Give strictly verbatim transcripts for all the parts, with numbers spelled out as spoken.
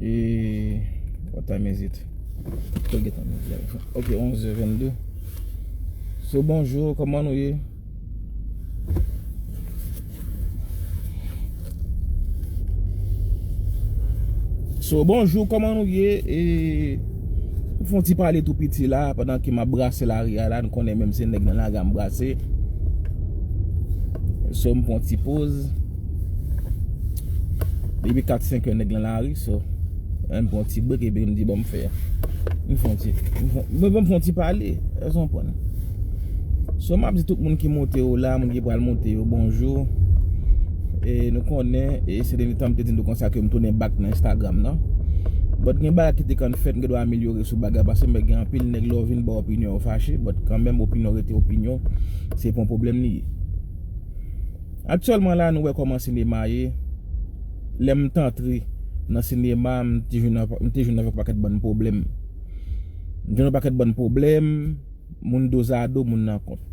E, what time is it? Fò gentan midi a. Ok, onz è venndè. So, bonjou, kòman nou ye? So, bonjou, kòman nou ye? E, m fè yon ti pale tou piti la, pandan ke m ap brase lari a la, nou konnen menm se nèg nan lari a m brase. So, m pran ti poz. Depi kat senk è nèg nan lari, so, m pran ti brek epi m di, "Bon, m fè. M fè yon ti, m fè, m, m fè yon ti pale." Èske w konprann? So, m ap di tout moun ki monte yo la, moun ki pral monte yo, bonjou. E nou konnen, e se dènye tan m te di nou konsa ke m tounen back nan Instagram nan. But gen bagay ki te konn fèt, m gen dwa amelyore sou bagay, paske m wè gen anpil nèg lè w vin ba opinyon yo fache, but kanmenm opinyon rete opinyon, se pa yon pwoblèm li ye. Aktyèlman la, nou wè kòman sinema ye. Lè m t antre nan sinema, m te jwenn, m te jwenn avèk pakèt bann pwoblèm. M jwenn yon pakèt bann pwoblèm, moun dozado, moun nan kont.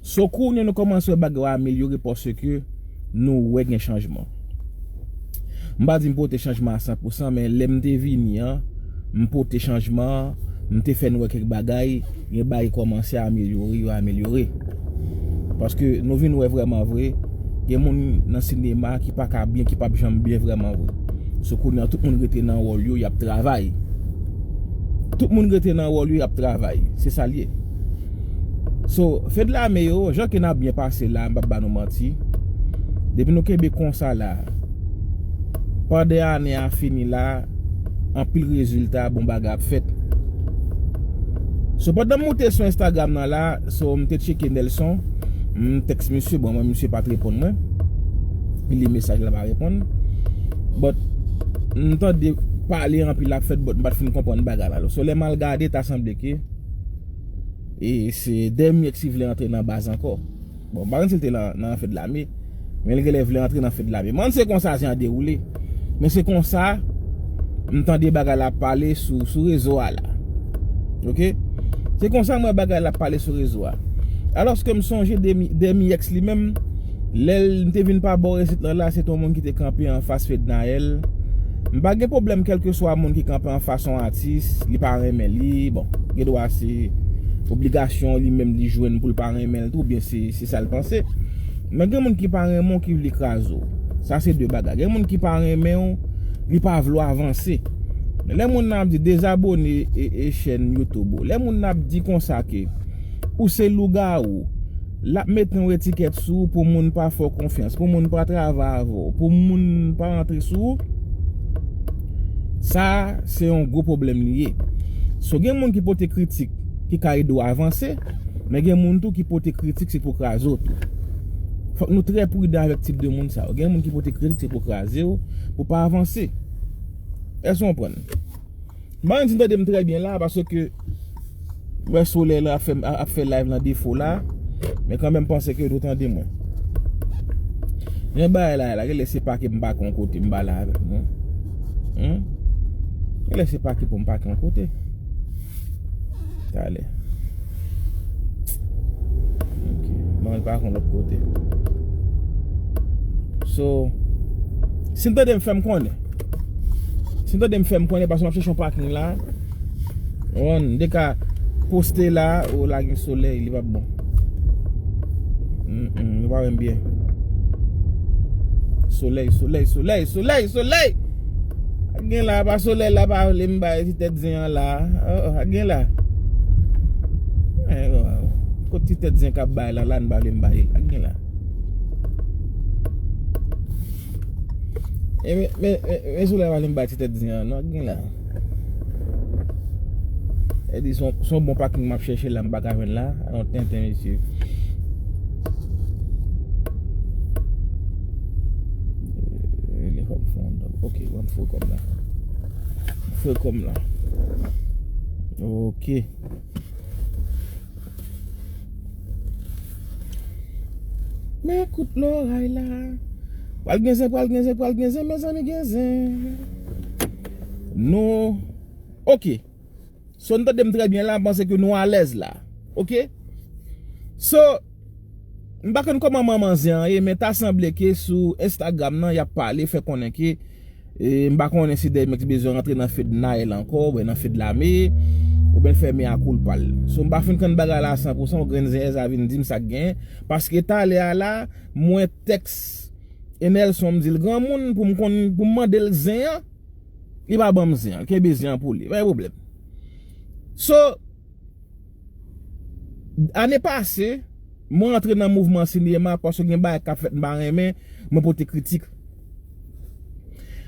So, kounye a nou kòmanse wè bagay yo amelyore paske nou wè gen chanjman. M pa di m pote chanjman a san pousan, men lè m te vini an, m pote chanjman an, m te fè n wè kèk bagay, gen bagay kòmanse amelyore, yo amelyore. Paske nou vin wè vrèman vre, gen moun nan sinema ki pa ka byen, ki p ap janm byen vrèman vre. So, kounye a, tout moun rete nan wòl yo, y ap travay. Tout moun rete nan wòl yo, y ap travay. Se sa l ye. So, Fedlame yo, jan ke n ap byen pase la, m p ap ba nou manti. Depi nou kenbe konsa la, pandan ane a fini la, anpil rezilta, bon bagay ap fèt. So, pandan m moute sou Instagram nan la, so, m te tcheke Nelson, m tèks misye, bon, mwen, misye pa t reponn mwen. Li li mesaj la, pa reponn. But, m tande pale anpil ap fèt, but m pa t fin konprann bagay la. So, lè m al gade, ta sanble ke e se Dèmyèks ki vle antre nan baz ankò. Bon, m pa konn si l te nan, nan Fedlame, men l genlè vle antre nan Fedlame. M pa konn se konsa jan an dewoule. Men se konsa m tande bagay la ap pale sou, sou rezo a la. Ok? Se konsa m wè bagay la ap pale sou rezo a. Alòske m sonje Dèmyèks li menm, lè l te vin pa bò isit lan la, se te yon moun ki te kanpe anfas Fednaelle. M pa gen pwoblèm kèlkeswa moun ki kanpe anfas yon atis, li pa renmen li, bon, gen dwa se obligasyon li menm li jwenn pou l pa renmen l tou, oubyen se, se sa l panse. Men gen moun ki pa renmen w ki vle kraze w. Sa se de bagay. Gen moun ki pa renmen w, li pa vle w avanse. Men lè moun nan ap di dezabone e, e chèn YouTube ou, lè moun nan ap di konsa ke ou se lougawou, l ap mete yon etikèt sou ou pou moun pa fè w konfyans, pou moun pa travay avè w, pou moun pa rantre sou ou, sa se yon gwo pwoblèm li ye. So, gen moun ki pote kritik ki ka ede w avanse, men gen moun tou ki pote kritik se pou kraze w tou. Fòk nou trè pridan avèk tip de moun sa yo. Gen moun ki pote kritik se pou kraze w, pou pa avanse. Èske w konprann? M pa konn si n tande m trè byen la, paske m wè solèy la ap fè, ap fè live lan defo la, men kanmenm m panse ke nou tande mwen. Jan bagay la ye la, genlè se pake m pake yon kote m pale avèk nou. Hmm? Genlè se pake pou m pake yon kote. Talè. Ok. Bon, l pake yon lòt kote. So, si n tande m fè m konnen. Si n tande m fè m konnen, paske m ap chèche yon paking la. Wan, m te ka poste la, o la gen solèy, li p ap bon. Mm, mm, nou pa wè m byen. Solèy, solèy, solèy, solèy, solèy! Ak gen la, pa solèy la, pa vle m bay ti tèt zen an la. Oh, oh, ak gen la. Eh, oh, oh. Kot ti tèt zen k ap bay la, la n pa vle m bay l. Ak gen la. E men, men, men, men solèy pa vle m bay ti tèt zen an, non, ak gen la. E di, se yon, se yon bon paking m ap chèche la, m pa ka jwenn la. Alon tenten, mesye. E, li fè m fè yon dòb. Ok, ban m fè kòm la. Fè kòm la. Ok. Men kout loray la. Pral gen zen, pral gen zen, pral gen zen, mezanmi gen zen. Nou. Ok. So, n tande m trè byen la, m panse ke nou alèz la. Ok? So, m pa konn kòman manman zen an ye, men ta sanble ke sou Instagram nan, y ap pale, fè konnen ke E m pa konnen si Dèmèks bezwen rantre nan Fednaelle ankò, oubyen nan Fedlame, oubyen l fè mea koulpa l. So, m pa fin konn bagay la san pou san, yon grenn zen Èza vin di m sa k genyen. Paske talè a la, m wè tèks Enelson, m di l granmoun, pou m konn, pou m mande l zen an, li pa ban m zen an, l kenbe zen an pou li, pa gen pwoblèm. So, ane pase, mwen antre nan mouvman sinema paske gen bagay k ap fèt m pa renmen, mwen pote kritik.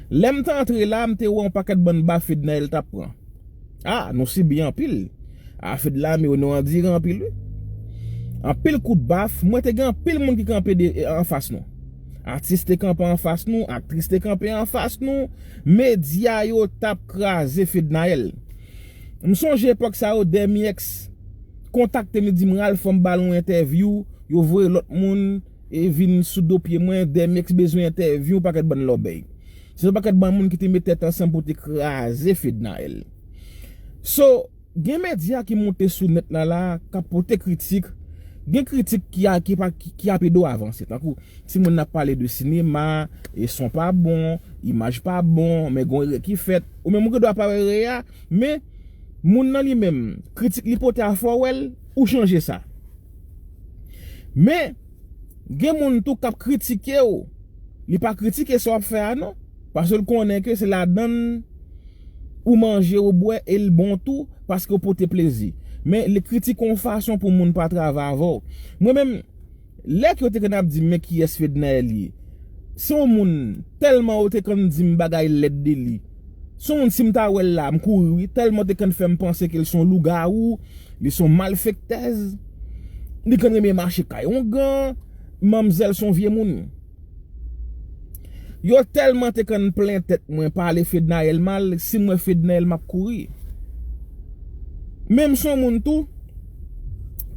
Lè m t antre la, m te wè yon pakèt bann baf Fednaelle t ap pran. Ah, nou sibi anpil. Ah, Fedlame, nou andire anpil, wi. Anpil kout baf, mwen te gen anpil moun ki kanpe de, anfas nou. Atis te kanpe anfas nou, aktris te kanpe anfas nou, medya yo t ap kraze Fednaelle. M sonje epòk sa yo, Dèmyèks kontakte m, li di m, Ralph, fò m ba l yon entèvyou, yo voye lòt moun e vin sou do pye mwen, Dèmyèks bezwen entèvyou, yon pakèt bann lòbèy. Se yon pakèt bann moun ki te met tèt ansanm pou te kraze Fednaelle. So, gen medya ki monte sou nèt la la, k ap pote kritik, gen kritik ki a, ki pa, ki, ki ap ede w avanse. Tankou, timoun nan ap pale de sinema, e son pa bon, imaj pa bon, men gon erè ki fèt. Ou menm ou gen dwa pa wè erè a, men moun nan li menm, kritik li pote a fè w wè l, ou chanje sa. Men, gen moun tou k ap kritike w, li pa kritike sa w ap fè a non, paske l konnen ke se ladann ou manje, ou bwè, e l bon tou, paske w pote plezi. Men, li kritike yon fason pou moun pa travay avè w. Mwen menm, lè ke yo te konn ap di m, men kiyès Fednaelle ye? Se yon moun, tèlman yo te konn di m bagay lèd de li. Se yon moun, si m ta wè l la, m kouri wi, tèlman yo te konn fè m panse ke l se yon lougawou, li se yon malfektèz, li konn renmen mache kay ongan, manmzèl se yon vye moun. Yo tèlman te konn plen tèt mwen, pale Fednaelle mal, si m wè Fednaelle, m ap kouri. Men m se yon moun tou,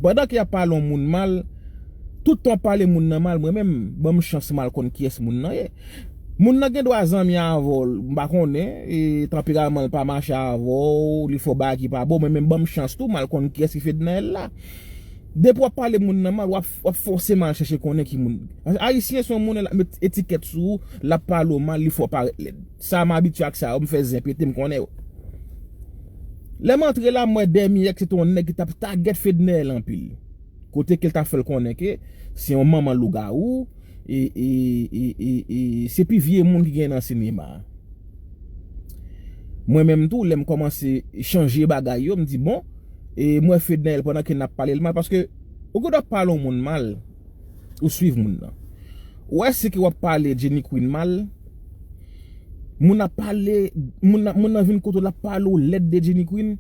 pandan ke y ap pale yon moun mal, tout tan w ap pale moun nan mal, mwen menm, ban m chans m al konn kiyès moun nan ye. Moun nan gen dwa zanmi avè w, m pa konnen, e tanperaman l pa mache avè w, li fè w bagay ki pa bon, mwen menm ban m chans tou, m al konn kiyès ki Fednaelle la. Depi w ap pale moun nan mal, w ap, w ap fòseman al chèche konnen ki moun. Ayisyen se yon moun, l ap met etikèt sou ou, l ap pale w mal, li fè w parèt lèd. Sa m abitye ak sa, yo, m fè zen pete, m konnen yo. Lè m antre la, m wè Dèmyèks se te yon nèg ki t ap tagèt Fednaelle anpil. Kote ke l t ap fè l konnen ke se yon manman lougawou, e, e, e, e, e se pi vye moun ki gen nan sinema a. Mwen menm tou, lè m kòmanse chanje bagay yo, m di, bon, e m wè Fednaelle pandan ke n ap pale l mal, paske ou gen dwa pale yon moun mal, ou swiv moun nan. Ou wè si ke w ap pale Jenny Queen mal, moun ap pale, moun nan, moun nan vin kote w, l ap pale w lèd de Jenny Queen,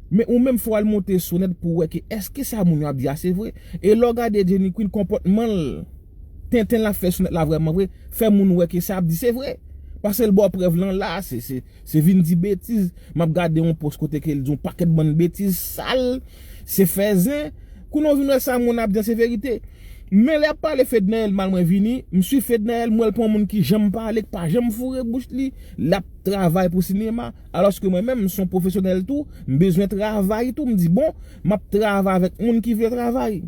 men ou menm fò w al monte sou nèt pou w wè ke èske sa moun yo ap di a se vre. E lè w gade Jenny Queen, konpòtman l, tenten l ap fè sou nèt la vrèman vre, fè moun wè ke sa ap di se vre. Paske l ba w prèv lan la, se, se, se vin di betiz. M ap gade yon pòs kote ke l di yon pakèt bann betiz sal, se fè zen. Kounye a w vin wè sa moun ap di an se verite. Men lè y ap pale Fednaelle mal, mwen vini, m swiv Fednaelle, m wè l pa yon moun ki janm pale, k pa janm foure bouch li, l ap travay pou sinema. Alòske mwen menm, m se yon pwofesyonèl tou, m bezwen travay tou, m di, bon, m ap travay avèk moun ki vle travay.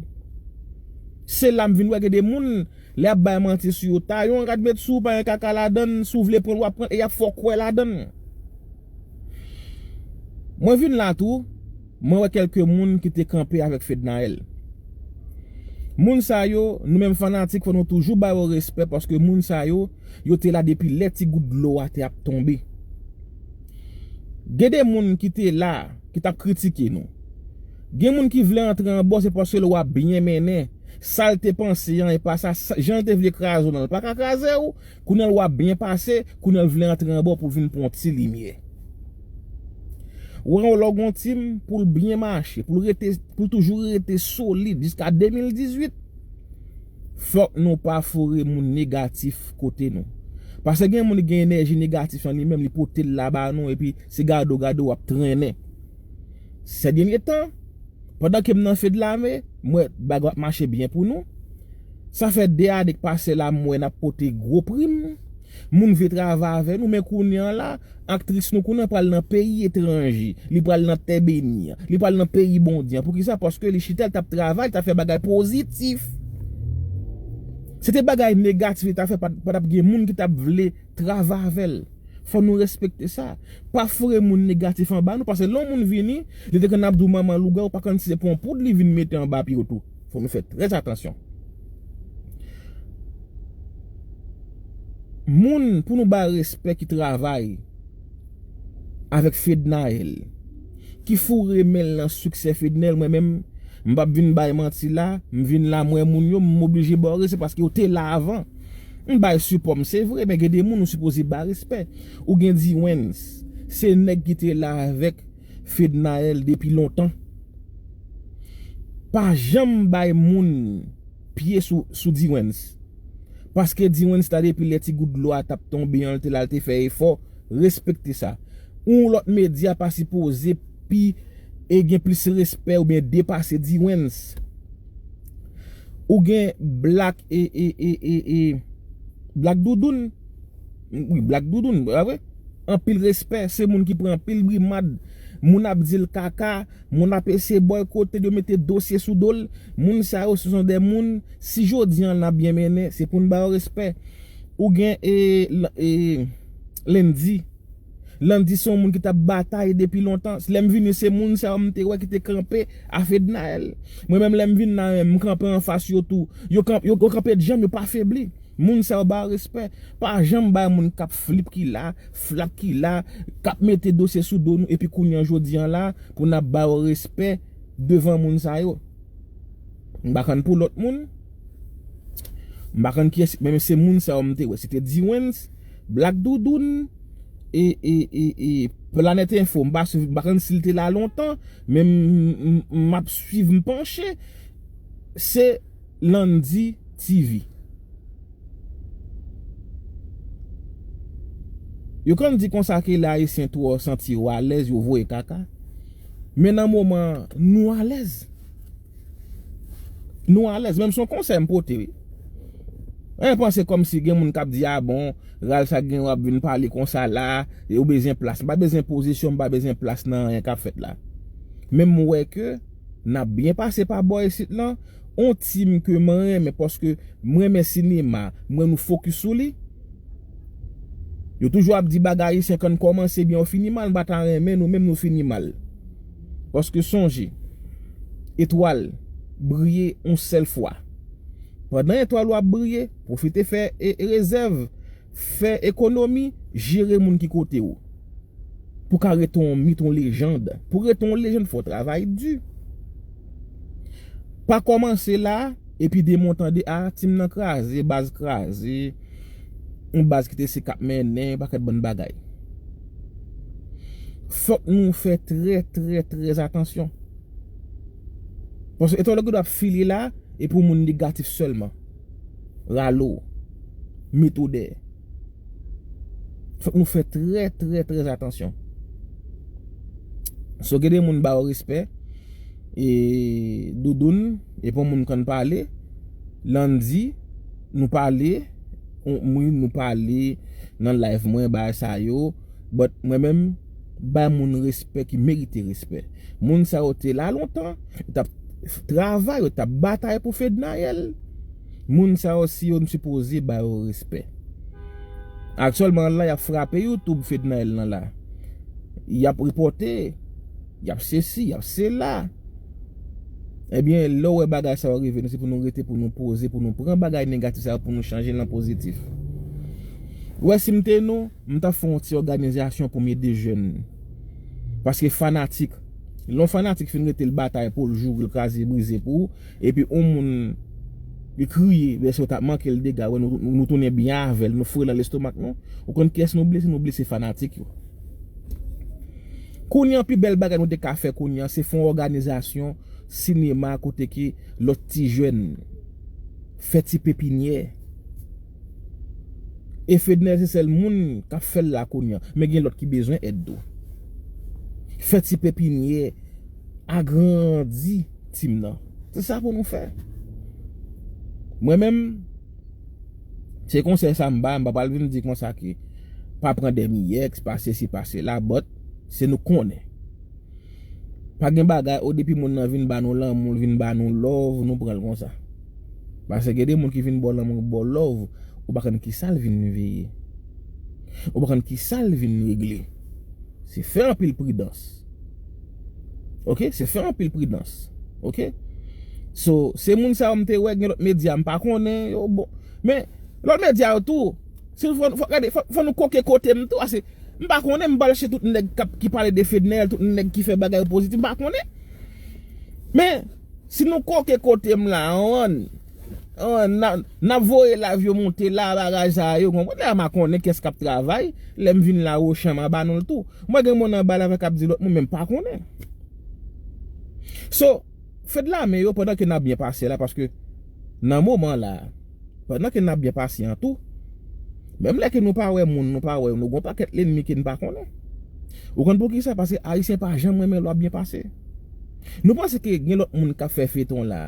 Se la m vin wè gen de moun, lè y ap bay manti sou yo, tayon, rad met sou, pa gen kaka ladann, si w vle pran l, w ap pran l, e y ap fè w kwè ladann. Mwen vin la tou, mwen wè kèlke moun ki te kanpe avèk Fednaelle. Moun sa yo, nou menm fanatik, fò nou toujou ba yo respè, paske moun sa yo, yo te la depi lè ti gout dlo a te ap tonbe. Gen de moun ki te la, ki t ap kritike nou. Gen moun ki vle antre anba w, se paske l wè w ap byen mennen. Sa l te panse an, e pa sa, sa, jan l te vle kraze w nan, l pa ka kraze w. Kounye a l wè w ap byen pase, kounye a l vle antre anba w pou l vin pran yon ti limyè. Ou wè, lè w gen yon tim, pou l byen mache, pou l rete, pou l toujou rete solid jiska de mil dizuit, fòk nou pa foure moun negatif kote nou. Paske gen moun ki gen enèji negatif nan li menm, li pote l la ba nou, epi se gade w, gade w ap trennen. Sè dènye tan, pandan ke m nan Fedlame, m wè bagay ap mache byen pou nou. Sa fè de ane k pase la, m wè n ap pote gwo prim. Moun vle travay avè nou, men kounye a la, aktris nou kounye a pral nan peyi etranje, li pral nan Tè Beni an, li pral nan peyi Bondye an. Poukisa? Paske li chita, li t ap travay, li t ap fè bagay pozitif. Se te bagay negatif li t ap fè, pa, pa t ap gen moun ki t ap vle travay avè l. Fò nou respekte sa. Pa foure moun negatif anba nou, paske lè yon moun vini, li te konn ap di w manman lougawou, pa konn si se pou yon poud li vin mete anba pye w tou. Fò nou fè trè atansyon. Moun pou nou ba respè ki travay avèk Fednaelle, ki foure men l nan siksè Fednaelle, mwen menm, m p ap vin bay manti la, m vin la, m wè moun yo, m oblije ba yo respè paske yo te la avan. M bay sipò m, se vre, men gen de moun ou sipoze ba respè. Ou gen Dwens, se nèg ki te la avèk Fednaelle depi lontan. Pa janm bay moun pye sou, sou Dwens. Paske Dwens la depi lè ti gout dlo a t ap tonbe an, l te la, l te fè efò, respekte sa. Yon lòt medya pa sipoze pi e gen plis respè oubyen depase Dwens. Ou gen Black e, e, e, e, e Black Doudoun. Wi, Black Doudoun, pa vre? Anpil respè, se moun ki pran anpil brimad. Moun ap di l kaka, moun ap eseye bòykote l, yo mete dosye sou do l. Moun sa yo, se son de moun, si jodi an n ap byen mennen, se pou n ba yo respè. Ou gen e, l- e, Landy. Landy se yon moun ki t ap batay depi lontan. Lè m vini, se moun sa yo m te wè ki te kanpe a Fednaelle. Mwen menm, lè m vin la, m kanpe anfas yo tou. Yo, kanp, yo, yo kanpe djanm, yo pa febli. Moun sa yo ba yo respè. Pa janm bay moun k ap flip ki la, flap ki la, k ap mete dosye sou do nou, epi kounye an jodi an la, pou n ap ba yo respè devan moun sa yo. M pa konn pou lòt moun. M pa konn kiyès, men se moun sa yo m te wè. Se te Dwens, Black Doudoun, e, e, e, e Planet Info. M pa swiv, m pa konn si l te la lontan, men m, m, m ap swiv, m panche. Se Landy T V. Yo konn di konsa ke lè Ayisyen twò santi yo alèz, yo voye kaka. Men nan moman, nou alèz. Nou alèz. Menm se yon konsèy m pote, wi. Mwen panse kòmsi gen moun k ap di, a bon, Ralph sa gen w ap vin pale konsa la, e ou bezwen plas. M pa bezwen pozisyon, m pa bezwen plas nan anyen k ap fèt la. Men m wè ke n ap byen pase pa bò isit lan. On tim ke mwen renmen, paske mwen renmen sinema, mwen nou fokis sou li. Yo toujou ap di bagay Ayisyen, kan n kòmanse byen, yo fini mal, m pa ta renmen nou menm nou fini mal. Paske sonje, etwal briye yon sèl fwa. Pandan etwal ou ap briye, pwofite fè e, e rezèv, fè ekonomi, jere moun ki kote w. Pou ka rete yon mit, yon lejand. Pou rete yon lejand, fò w travay di. Pa kòmanse la, epi demen w tande, a, tim nan kraze, baz kraze, yon baz ki te se k ap mennen, pakèt bann bagay. Fòk nou fè trè, trè, trè atansyon. Paske etwal yo ap file la, e pou moun negatif sèlman. Rale w. Mete w dèyè. Fòk nou fè trè, trè, trè atansyon. So, gen de moun ba yo respè. E Doudoun, e pou moun konn pale. Landy, nou pale. Wi, nou pale nan live mwen, bagay sa yo. But mwen menm, bay moun respè ki merite respè. Moun sa yo te la lontan, yo t ap travay, yo t ap batay pou Fednaelle. Moun sa yo, si yo, n sipoze ba yo respè. Aktyèlman la, y ap frape YouTube Fednaelle nan la. Y ap repòte, y ap sesi, y ap sela. Ebyen, lè w wè bagay sa yo rive nou, se pou nou rete, pou nou poze, pou nou pran bagay negatif sa yo, pou nou chanje l an pozitif. Ou wè, si m te nou, m t ap fè yon ti òganizasyon pou m ede jèn. Paske fanatik, lè yon fanatik fin rete l batay pou l, joure l, kraze, brize pou ou, epi yon moun li kriye, lè se w t ap manke l dega, wè nou, nou tounen byen avè l, nou foure l nan lestomak nou. Ou konn kiyès nou blese? Nou blese fanatik yo. Kounye an, pi bèl bagay nou te ka fè kounye an, se fè yon òganizasyon sinema kote ke lòt ti jèn fè ti pepinyè. E Fednaelle se sèl moun k ap fè l la kounye an, men gen lòt ki bezwen èd tou. Fè ti pepinyè, agrandi tim nan. Se sa pou nou fè. Mwen menm, se konsèy sa m ba, m pa pral vin di konsa ke pa pran dèmiyèks, pa sesi, pa sela, but se nou konnen. Pa gen bagay, o, depi moun nan vin ba nou lanmou, l vin ba nou love, nou pran l konsa. Paske gen de moun ki vin ba w lanmou, ba w love, ou pa konn kisa l vin veye. Ou pa konn ki sa l vin regle. Se fè anpil pridans. Oke? Se fè anpil pridans. Oke? So, se moun sa yo m te wè, gen lòt medya, m pa konnen, yo bon. Men, lòt medya yo tou, si fò, fò, gade, fò, fò nou koke kote m tou, ase, m pa konnen, m pral chèche tout nèg k ap, ki pale de Fednaelle, tout nèg ki fè bagay pozitif, m pa konnen. Men, si nou koke kote m la, ann, ann, n a, n ap voye live yo monte la, bagay sa yo, konprann? Lè a m a konnen kiyès k ap travay, lè m vin la, Wochan m aba nou l tou. Mwen gen moun anba la k ap di lòt moun, men m pa konnen. So, fè de la men yo pandan ke n ap byen pase la, paske nan moman la, pandan ke n ap byen pase an tou, menm lè ke nou pa wè moun, nou pa wè yo, nou gon pakèt lènmi ke n pa konnen. Ou konn poukisa? Paske Ayisyen pa janm renmen lè w ap byen pase. Nou panse ke gen lòt moun k ap fè feyton la,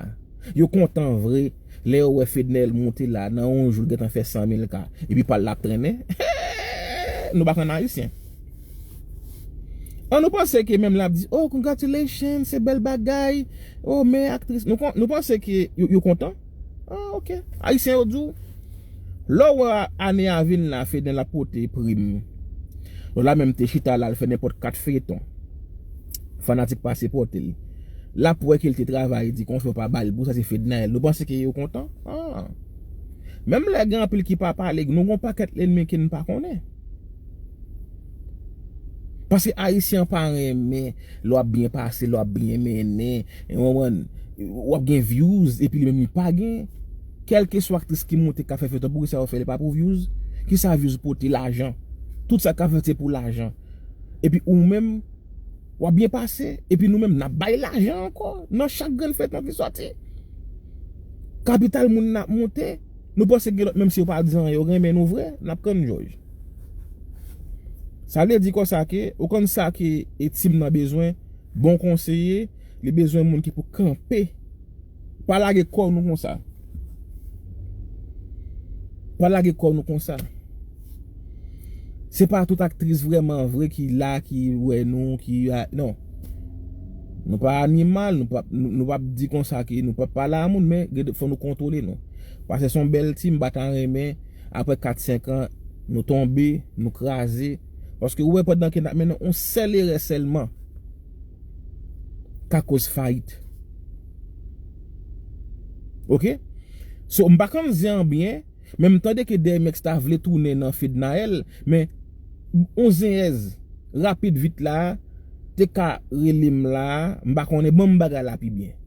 yo kontan vre, lè yo wè Fednaelle monte la, nan yon jou l gentan fè san mil ka, epi pa l l ap trennen? Nou pa konn Ayisyen. An nou panse ke menm l ap di, "Oh, congratulations, se bèl bagay. Oh, men aktris." Nou, kon- nou panse ke yo, yo kontan? Ah, oke. Ayisyen yo di w, lè w wè ane a vin la, Fednaelle ap pote prim. Lò la menm te chita la, l fè nenpòt kat feyton. Fanatik pa sipòte l. L ap wè ke l te travay, di konsa yo pa ba l pou sa, se Fednaelle. Nou panse ke yo kontan? Ah. Menm lè gen anpil ki pa pale, nou gon pakèt lènmi ke n pa konnen. Paske Ayisyen an pa renmen lè w ap byen pase, lè w ap byen mennen, w konprann, w ap gen views, epi li menm li pa gen. Kèlkeswa aktris ki monte k ap fè feyton, poukisa yo fè l? E pa pou views? Kisa views pote? Lajan. Tout sa k ap fèt se pou lajan. Epi ou menm, w ap byen pase, epi nou menm, n ap bay lajan ankò nan chak grenn feyton ki sòti. Kapital moun n ap monte, nou panse gen lòt, menm si yo pa di anyen, yo renmen nou vre, n ap kann jòj. Sa vle di konsa ke, ou konn sa ke e team nan bezwen, bon konseye, li bezwen moun ki pou kanpe. Pa lage kò nou konsa. Pa lage kò nou konsa. Se pa tout aktris vrèman vre ki la, ki wè nou, ki a, non. Nou pa animal, nou pa, nou, nou p ap di konsa ke nou p ap pale a moun, men gen de, fò nou kontwole nou. Paske se yon bèl team, m pa ta renmen, apre kat, senk an, nou tonbe, nou kraze. Paske ou wè pandan ke n ap mennen yon sèl erè sèlman ka koz fayit. Oke? So, m pa konn zen an byen, men m tande ke D M X ta vle tounen nan Fednaelle, men yon zenyèz rapid vit la te ka rele m la, m pa konnen, ban m bagay la pi byen.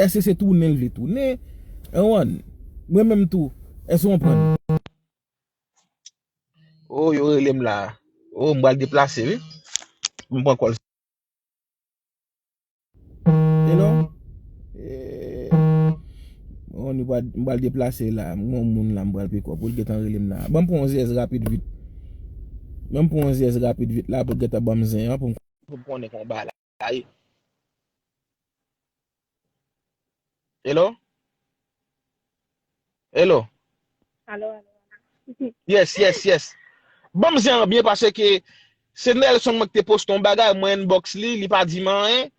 Èske se tounen l vle tounen? Anwan, mwen menm tou, èske w konprann? Oh, yo rele m la. Oh, m pral deplase, wi. M pran kòl. Hello? Eh, oh, m pral, m pral deplase la. M gon moun la, m pral pick up. Pou l gentan rele m la. Ban m pran yon zèz rapid vit. Ban m pran yon zèz rapid vit la, pou l gentan ban m zen an, pou m, pou m konnen konba la. Ayi. Hello? Hello? Alo, alo. Yes, yes, yes. Ban m zen an byen, paske se Nelson mwen ki te poste yon bagay, mwen inbox li, li pa di m anyen.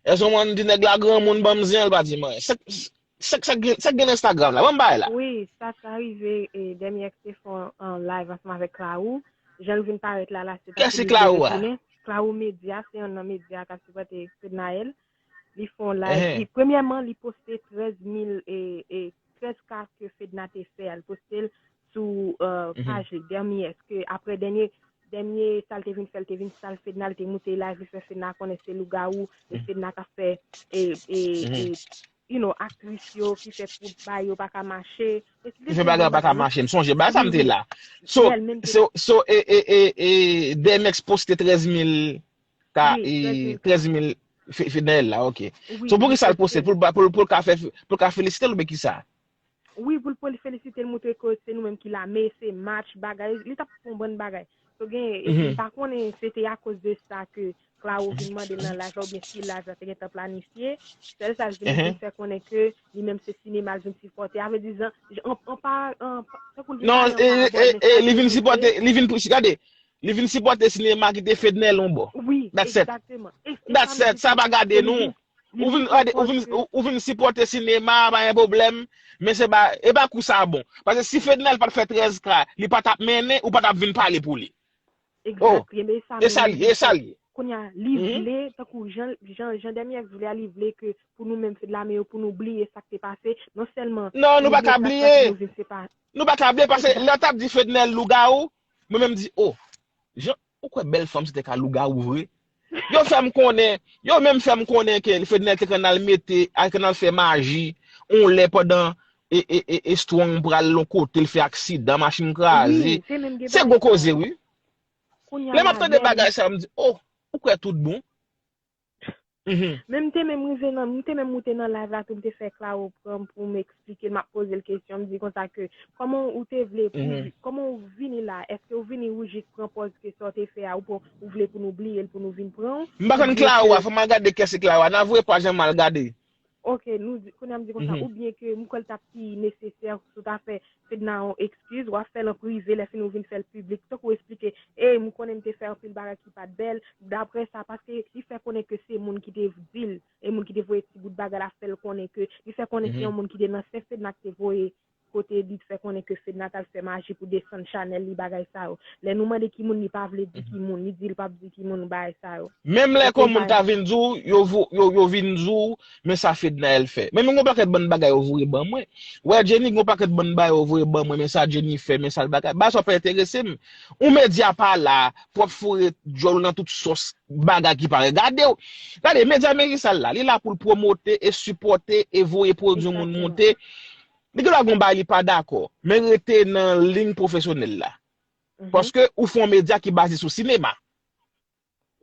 Èske mwen di nèg la granmoun, ban m zen an, li pa di m anyen. Sa, sa, sa gen, sa gen Instagram la, ban m bay la. Wi, sa ka rive, e, dènye te fè yon, yon live ansanm avèk Claro. Jan l vin parèt la, la, se ta Kèsi Claro a? Claro Media, se yon nan medya k ap sipòte Fednaelle. Li fè yon live. Li, premyèman, li poste trèz mil, e, e, trèz ka ke Fedna te fè a, li poste l sou, euh, paj li. Dènye, èske apre dènye, dènye sa l te vin fè, l te vin sal Fedna, li te moute live, li fè Fedna konnen se lougawou, e Fedna k ap fè, e, e, e, you know, aktris yo ki fè kout ba yo pa ka mache. Ki fè bagay pa ka mache, m sonje bagay sa m te la. So, so, so, e, e, e, e, D M X poste trèz mil ka, e, trèz mil Fe-, Fednaelle la, oke. So, pou ki sa l poste? Pou l ba, pou l, pou l ka fè, pou l ka felisite l oubyen ki sa? Wi, pou l, pou l felisite l, montre ke se nou menm ki la, men se match, bagay, li t ap fè yon bann bagay. So, gen, e, m pa konnen se te akoz de sa ke Claro vin mande l nan live la, oubyen si live la te gentan planifye. Sèl sa l vin fè konnen ke li menm se sinema l vin sipòte. A vle di, an, an pa, an pa, tankou l vin pale an parabòl, men sa li vin sipòte, li vin pou, gade, li vin sipòte sinema ki te Fednaelle yon bò. Wi, egzakteman. That's it. Sa pa gade nou. Ou vin gade, ou vin, ou, ou vin sipòte sinema, pa gen pwoblèm. Men se pa, e pa kou sa bon. Paske si Fednaelle pa t fè trèz K, li pa t ap mennen, ou pa t ap vin pale pou li. Oh, egzakteman, e sa li ye, e sa li ye. Kounye a, li vle, tankou jan, jan, jan Dèmi Èks vle a, li vle ke pou nou menm Fedlame yo, pou nou bliye sa k te pase. Non sèlman, non, nou pa ka bliye. Nou pa ka bliye, paske lè w t ap di Fednaelle lougawou, mwen menm di, oh, jan, ou kwè bèl fanm se te ka lougawou vre? Yo fè m konnen, yo menm fè m konnen ke Fednaelle te konn al mete, al konn al fè maji, on lè pandan e, e, e, e Strong pral yon kote, l fè aksidan, machin kraze. Se gwo koze, wi. Lè m ap tande bagay sa, m di, oh, ou kwè tout bon? Mhm. Men m te menm rive nan, m te menm moute nan live la tou, m te fè Claro pran m pou m eksplike l, m ap poze l kesyon, m di konsa ke, kòman ou te vle pou, kòman ou vini la? Èske ou vini ou jis pran pòz ke sa w te fè a, ou pran, ou vle pou nou bliye l, pou nou vin pran w? M pa konn Claro a, fò m al gade kiyès se Claro a. N a voye paj lan m al gade. Ok, nou di, kounye a m di konsa, oubyen ke m kwè l t ap pi nesesè si w ta fè Fedna yon ekskiz, w ap fè l an prive, lè fini ou vin fè l piblik, tankou w eksplike, ey, m konnen m te fè anpil bagay ki pa t bèl, daprè sa, paske li fè konnen ke se moun ki te di l, e moun ki te voye ti bout bagay la fè l konnen ke, li fè konnen se yon moun ki te nan Sen Fedna ki te voye kote li t fè konnen ke Fedna t al fè maji pou desann chanèl li, bagay sa yo. Lè nou mande ki moun, li pa vle di ki moun, li di l p ap di ki moun, bagay sa yo. Menm lè ke yon moun ta vin di w, yo, vo- yo, yo vin di w, men sa Fednaelle fè. Men, men yon pakèt bann bagay yo voye ban mwen. Wè, Jenny, yon pakèt bann bagay yo voye ban mwen, men sa Jenny fè, men sa l bagay. Bagay sa yo pa enterese m. Yon medya pa la pou ap foure djòl nan tout sòs bagay ki pa regade w. Gade, medya Merisal la, li la pou l pwomote e sipòte e voye pwodui yon moun monte. Li gen dwa gen yon bagay li pa dakò, men rete nan liy pwofesyonèl la. Paske ou fè yon medya ki baze sou sinema.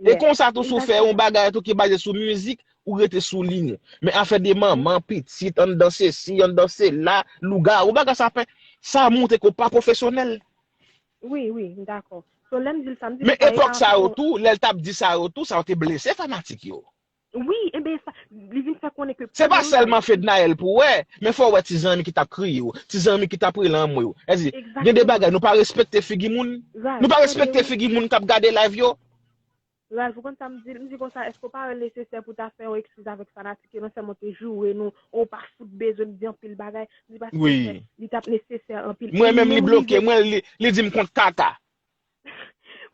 E konsa tou, si w fè yon bagay tou ki baze sou mizik, ou rete sou liy ou. Men afè de manman, pitit, anndan sesi, anndan sela, lougawou, bagay sa fè, sa montre ke w pa pwofesyonèl. Wi, wi, m dakò. So, lè m di l sa, m di l pa epòk sa yo tou, lè l t ap di sa yo tou, sa yo te blese fanatik yo. Wi, enben, sa, li vin fè konnen ke se pa sèlman Fednaelle pou wè, men fò w wè ti zanmi ki t ap kriye w, ti zanmi ki t ap rele anmwe w. Èske gen de bagay, nou pa respekte figi moun? Nou pa respekte figi moun k ap gade live yo? Ralph, ou konn sa m di l? M di konsa, èske w pa wè l nesesè pou w ta fè yon ekskiz avèk fanatik yo, non sèlman te joure nou, ou pa fout bezwen di anpil bagay, m di paske li t ap nesesè anpil. Mwen menm, li bloke mwen, li, li di m kont kaka.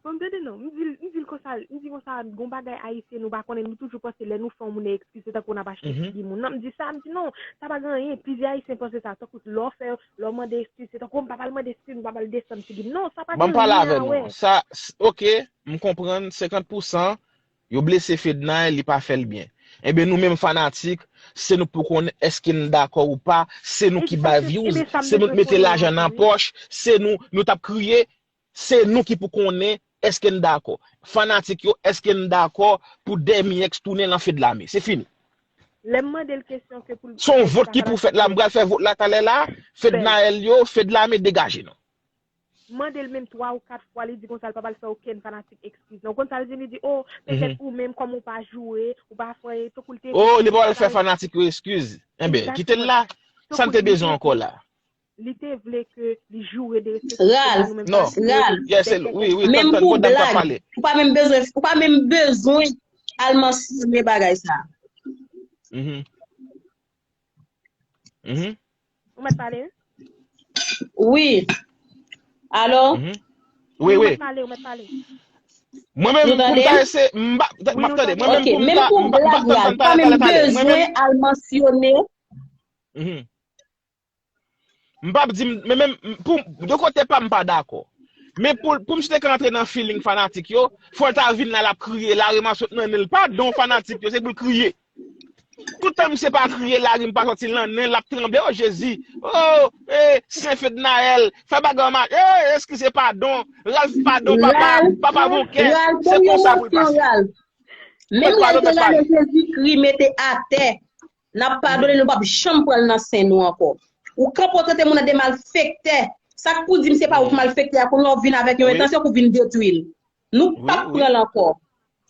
Bon, m tande non, m di l, m di l konsa, m di konsa, gon bagay ayisyen nou pa konnen, nou toujou panse lè nou fè yon moun ekskiz, se tankou n ap achte figi moun. Non, m di sa, m di non, sa pa gen anyen, plizyè ayisyen panse sa, tankou lè w fè, lè w mande ekskiz, se tankou m pa pral mande ekskiz, m pa pral desann figi m. Non, sa pa gen anyen a wè. Sa, s- ok, m konprann, senkant pou san, yo blese Fednaelle, li pa fè l byen. Enben, nou menm fanatik, se nou pou konnen èske n dakò ou pa, se nou ki bay views, se nou k mete lajan nan pòch, se nou, nou t ap kriye, se nou ki pou konnen èske n dakò. Fanatik yo, èske n dakò pou Dèmi Èks tounen nan Fedlame? Se fini. Lè m mande l kesyon ke pou l. Se yon vòt ki pou fèt la, m pral fè vòt la talè la, Fednaelle yo, Fedlame degaje nou. Mande l menm twa ou kat fwa, li di konsa l pa pral fè okenn fanatik ekskiz. Non, ou konn sa l di? Li di, oh, petèt ou menm, kòm ou pa joure, ou pa fè, tankou l te vle. Oh, li pa pral fè fanatik yo ekskiz. Enben, kite l la. Sa n te bezwen ankò la? Li te vle ke li joure derespekte nou menm fanatik yo. Ralph, wi, wi, menm pou blag, ou pa menm bezwen, ou pa menm bezwen al mansyone bagay sa. Mhm. Mhm. Ou mèt pale, wi. Wi. Alo? Mhm. Wi, wi. Ou mèt pale, ou mèt pale. Mwen menm, pou m ta ese, m pa, m ap tande. Mwen menm, pou m ta, m pa, m pa, m pa, m pa, talè, talè, talè. Mwen menm, al mansyone. Mhm. M p ap di, m- men menm, m- pou, de kote pa m, m pa dakò. Men pou, pou misye te ka antre nan feeling fanatik yo, fò l ta vin la, l ap kriye, lari m ap sot nan nen l. Padon fanatik yo, se pou l kriye. Toutan misye pa kriye, lari m pa soti nan nen l, l ap tranble, oh Jezi, oh, eh, Sen Fednaelle, fè bagay ma, eh, eskize, padon, Ralph, padon, papa, papa bon kè, se konsa pou l pase. Menm lè l te rale Jezikri mete atè, n ap padone, nou p ap janm pran l nan sen nou ankò. Ou kanpe w trete moun nan de malfektè. Sa k pou di m se pa ou k malfektè a, kounye a w vin avèk yon entansyon pou vin detwi l. Nou p ap pran l ankò.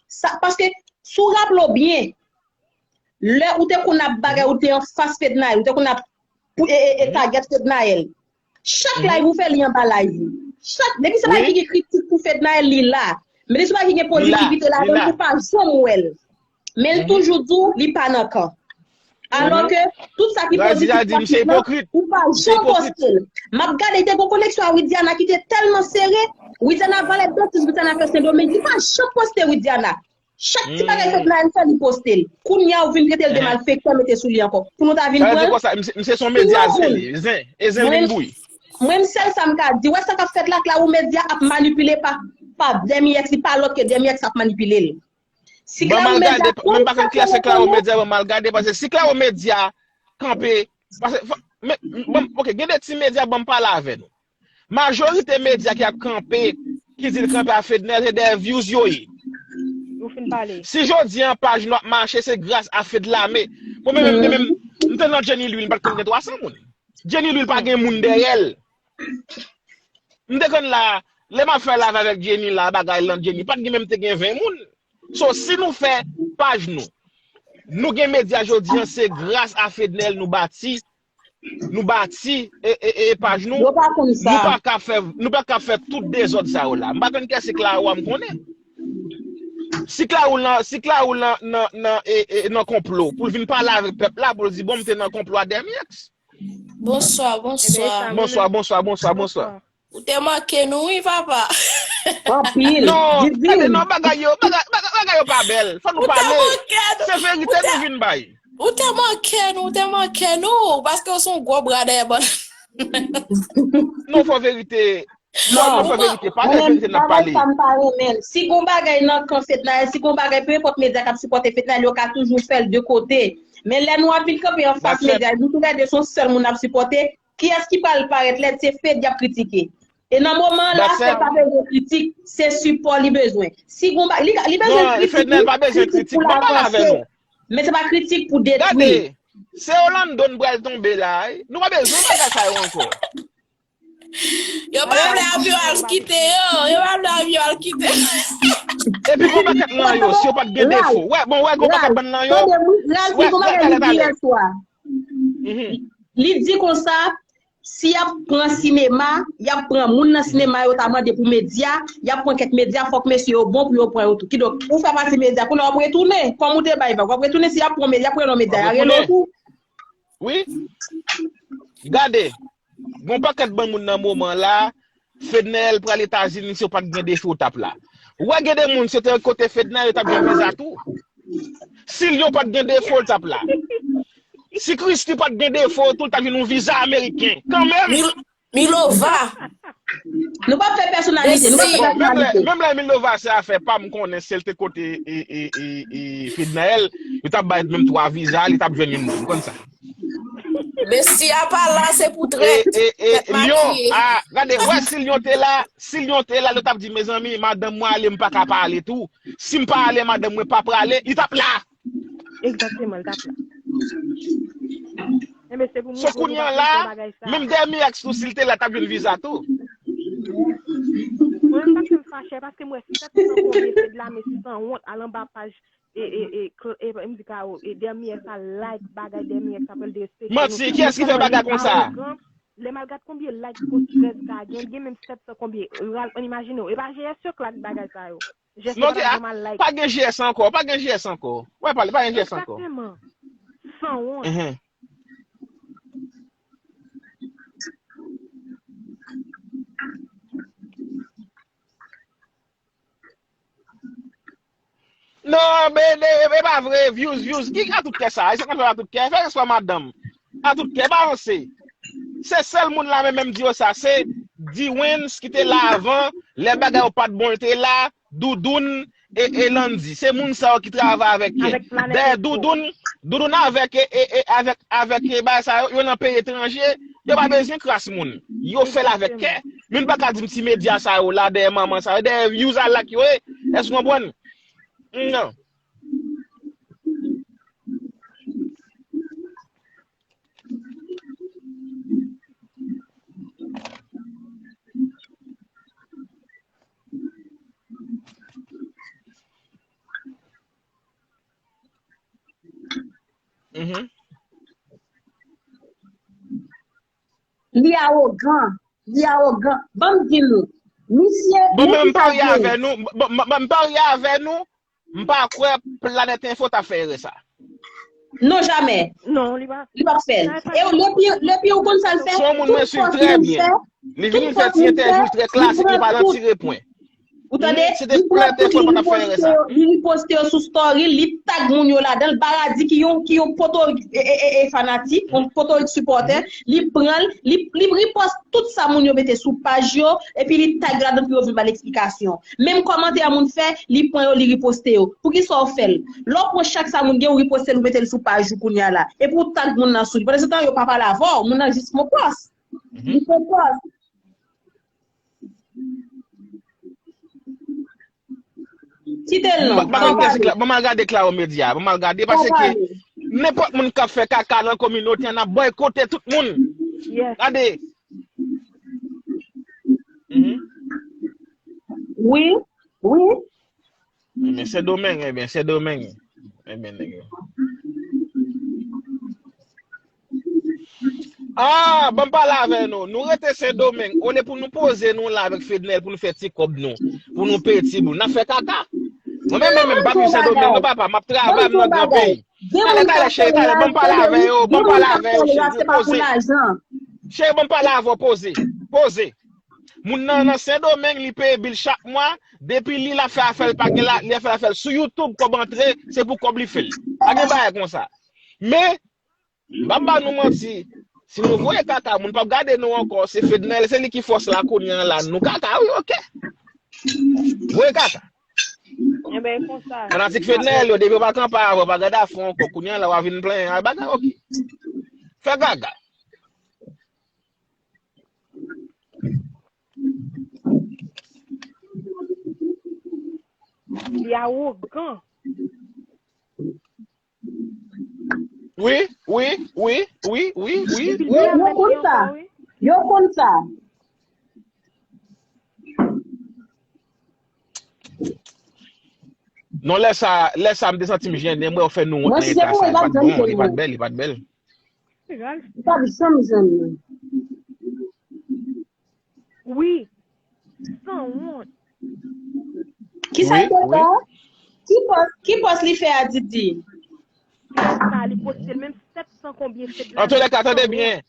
Sa, paske, si w raple w byen, lè ou te konn ap bagay, ou te anfas Fednaelle, ou te konn ap pou, e, e, e target Fednaelle. Chak live ou fè, li anba live ou. Chak, depi se bagay ki gen kritik pou Fednaelle, li la. Men depi se bagay ki gen pozitivite ladan l, ou pa janm wè l. Men l toujou di w li pa nan kan. Alò ke tout sa ki pozitif, sa ki blan, ou pa janm poste l. M ap gade, te gon koneksyon a Widiana ki te tèlman sere. Widiana valè dantis, Widiana fè Sendomeng, li pa janm poste Widiana. Chak ti bagay Fednaelle fè, li poste l. Kounye a, ou vin trete l de malfektè, mete sou li ankò. Pou nou ta vin pran l. Sa vle di konsa, misye, misye se yon medya zen, li, zen, e zen vin bouyi. Mwen, m sèl sa m ka di, wè sa k ap fèt la, Claro Media ap manipile pa, pa Demi X, li pa lòt ke Demi X ap manipile l. Si Claro Media konn sa k ap fèt la, Claro Media, ban m al gade, paske si Claro Media kanpe, paske, fò, men, ban m, ok, gen de ti medya, ban m pale avè nou. Majorite medya ki ap kanpe, ki di l kanpe a Fednaelle, se dèyè views yo ye. Ou fin pale. Si jodi an paj nou ap mache, se gras a Fedlame. Mwen menm, mwen menm, m te nan Jenny Louis, m pa t konn gen twa san moun. Jenny Louis pa gen moun dèyè l. M te konn la, lè m ap fè live avèk Jenny la, bagay lan Jenny, pa t gen menm te gen ven moun. So, si nou fè paj nou, nou gen medya jodi an, se gras a Fednaelle nou bati, nou bati e, e, e paj nou. Yo pa konn sa. Nou pa ka fè, nou pa ka fè tout dezòd sa yo la. M pa konn kiyès se Claro a m konnen. Si Claro lan, si Claro lan, nan, nan, e, e, nan konplo, pou l vin pale avèk pèp la, pou l di, bon, m te nan konplo a Demi X. Bonswa, bonswa. Bonswa, bonswa, bonswa, bonswa. Ou te manke nou, wi, papa. Anpil. Non, gade, non, bagay yo, bagay, bagay, bagay yo pa bèl. Fò nou pale. Se verite nou vin bay. Ou te manke nou, ou te manke nou, paske w se yon gwo bra dèyè bann. Non, fò verite. Fò nou fè verite, pa de verite n ap pale. Sa m pa renmen l. Si gon bagay nan kan Fednaelle, si gon bagay, pe enpòt medya k ap sipòte Fednaelle, yo ka toujou fè l de kote. Men lè nou ap vin kanpe anfas medya, nou toulède se yon sèl moun n ap sipòte, kiyès ki pral parèt lèd? Se Fed y ap kritike. E nan moman an la, Fed pa bezwen kritik, se sipò li bezwen. Si gon ba-, li, li bezwen kritik, wi, kritik pou l avanse. Men se pa kritik pou detwi. Gade, se Orlando n pral tonbe la, wi. Nou pa bezwen bagay sa yo ankò. Yo pa vle avyon al kite yo, yo pa vle avyon al kite. Epi gon pakèt nan yo, si yo pa t gen defo. Wè, bon, wè, gon pakèt bann nan yo. Wè, wè, talè, talè. Li di konsa, si y ap pran sinema, y ap pran moun nan sinema yo ta mande pou medya, y ap pran kèk medya, fòk mesye yo bon pou yo pran yo tou. Kidonk, ou fè pati medya, kounye a w ap retounen, kòm ou te bay vag, w ap retounen, si y ap pran medya, y ap pran non medya, y a rele w tou. Wi. Gade. Gon pakèt bann moun nan moman la, Fednaelle pral Etazini si yo pa t gen defo t ap la. Ou wè gen de moun, si yo te kote Fednaelle, yo t ap gen viza tou. Si Lyon pa t gen defo, l t ap la. Si Christie pa t gen defo tou, l t ap jwenn yon viza ameriken. Kanmenm. Mil-, Milova. Nou p ap fè pèsonalite, nou p ap fè pèsonalite. Menm lè, menm lè Milova se afè pa m konnen si l te kote e, e, e, e, Fednaelle, yo t ap bay menm twa viza, li t ap jwenn youn tou, m konn sa. Messi a pa la, se pou trèt. E, e, e, Lyon, a, gade, wè, si Lyon te la, si Lyon te la, yo t ap di, mezanmi, madanm mwen ale, m pa ka pa ale tou. Si m pa ale, madanm mwen pa prale, li t ap la. Egzakteman, li t ap la. Enben, se pou mwen. So, kounye a la, menm Demi X tou, si l te la, t ap jwenn viza tou. Mwen menm, sa k fè m fache, paske m wè sèt san konbyen Fedlame sanwont al anba paj e, e, e, e, m di Claro, e, Demi X a like bagay, Demi X apèl derespekte nou. Manti, kiyès ki fè bagay konsa? Lè m al gad konbyen like post trèz K gen, gen menm sèt san konbyen. Ral, ann imajine w. E pa G S yo k like bagay sa yo. Jès yo pa t ap janm al like. Pa gen G S ankò, pa gen G S ankò. Wè, pale, pa gen G S ankò. Egzakteman. Sanwont. Non, men, e pa vre, views, views. Ki a tout kè sa? E sa k ap fè a tout kè? Fè respè madanm. A tout kè, pa ranse. Se sèl moun la menm, menm di yo sa. Se Dwens ki te la avan, lè bagay yo pa t bon, yo te la, Doudoun e, e Landy. Se moun sa yo ki travay avèk kè. Dayè, Doudoun, Doudoun avèk, e, e, e, avèk, avèk, e, bagay sa yo, yo nan peyi etranje, yo pa bezwen kras moun. Yo fè l avèk kè. Moun pa ka di m ti medya sa yo la, dèyè manman sa yo, dèyè views a like yo ye. Èske w konprann? Non. Mhm. Li awogan. Li awogan. Ban m di nou. Misye, bon, men m parye avè nou. Bon, m, m, m parye avè nou. M pa kwè Planèt Enfo t ap fè erè sa. Non, jamè. Non, li pa. Li p ap fè l. E w, le pire, le pire, ou konn sa l fè? Se yon moun mwen swiv trè byen. Li vin fè ti entèvyou trè klasik, li pa nan tire pwen. Ou tande? Si te Planèt Enfo, pa t ap fè erè sa. Li riposte yo sou story, li tag moun yo ladan l. Baradi ki yon, ki yon poto e, e, e, e fanatik, yon poto sipòtè, li pran l, li, li riposte tout sa moun yo mete sou paj yo, epi li tag ladan pou yo vin ba l eksplikasyon. Menm kòmantè a moun fè, li pran yo, li riposte yo. Poukisa w fè l? Lè w pran chak sa moun gen, ou riposte l, ou mete l sou paj ou kounye a la. Epi ou tag moun nan sou li. Pandan se tan, yo pa pale avè w, moun nan jis fon pòs. Li fon pòs. Kite l non. Ban m al gade Claro Media, ban m al gade, paske nenpòt moun k ap fè kaka nan kominote a, n ap bòykote tout moun. Gade. Wi, wi. Ebyen, Sendomeng, ebyen, Sendomeng. Ebyen, nèg yo. Ah, ban m pale avè nou. Nou rete Sendomeng. Olye pou nou poze nou la avèk Fednel pou nou fè ti kòb nou, pou nou peye ti boul, n ap fè kaka. Mwen menm, menm, menm, m p ap viv Sendomeng, non, papa. M ap travay, m nan gran peyi. Talè, talè, cheri, talè. Ban m pale avè yo, ban m pale avè yo, cheri, poze. Cheri, ban m pale avè w, poze. Poze. Moun nan nan Sendomeng, li peye bil chak mwa. Depi li, l ap fè afè l, pa gen la, li ap fè afè l. Sou YouTube, kòb antre, se pou kòb li fè l. Pa gen bagay konsa. Men, m p ap ba nou manti. Si nou voye kaka, moun p ap gade nou ankò. Se Fednel, se li ki fòs la kounye a la. Nou kaka, wi, oke. Voye kaka. Ebyen, e konsa. Fanatik Fednel, yo, depi w pa kanpe avè, w pa gade afè ankò. Kounye a la, w a vin plenyen. Ay, bagay, oke. Fè gaga. Li awogan. Wi, wi, wi, wi, wi, wi. Yo, yo konn sa. Yo konn sa. Non, lè sa, lè sa, m te santi m jennen, mwen, w fè nou wont nan eta sa, li pa t bon, li pa t bèl, li pa t bèl. Li pa t janm jennen. Wi. Sanwont. Kisa l te fè? Ki pòs, ki pòs li fè a, Didi? Sa, li poste l menm sèt san konbyen fed la. Antoulèka, tande byen.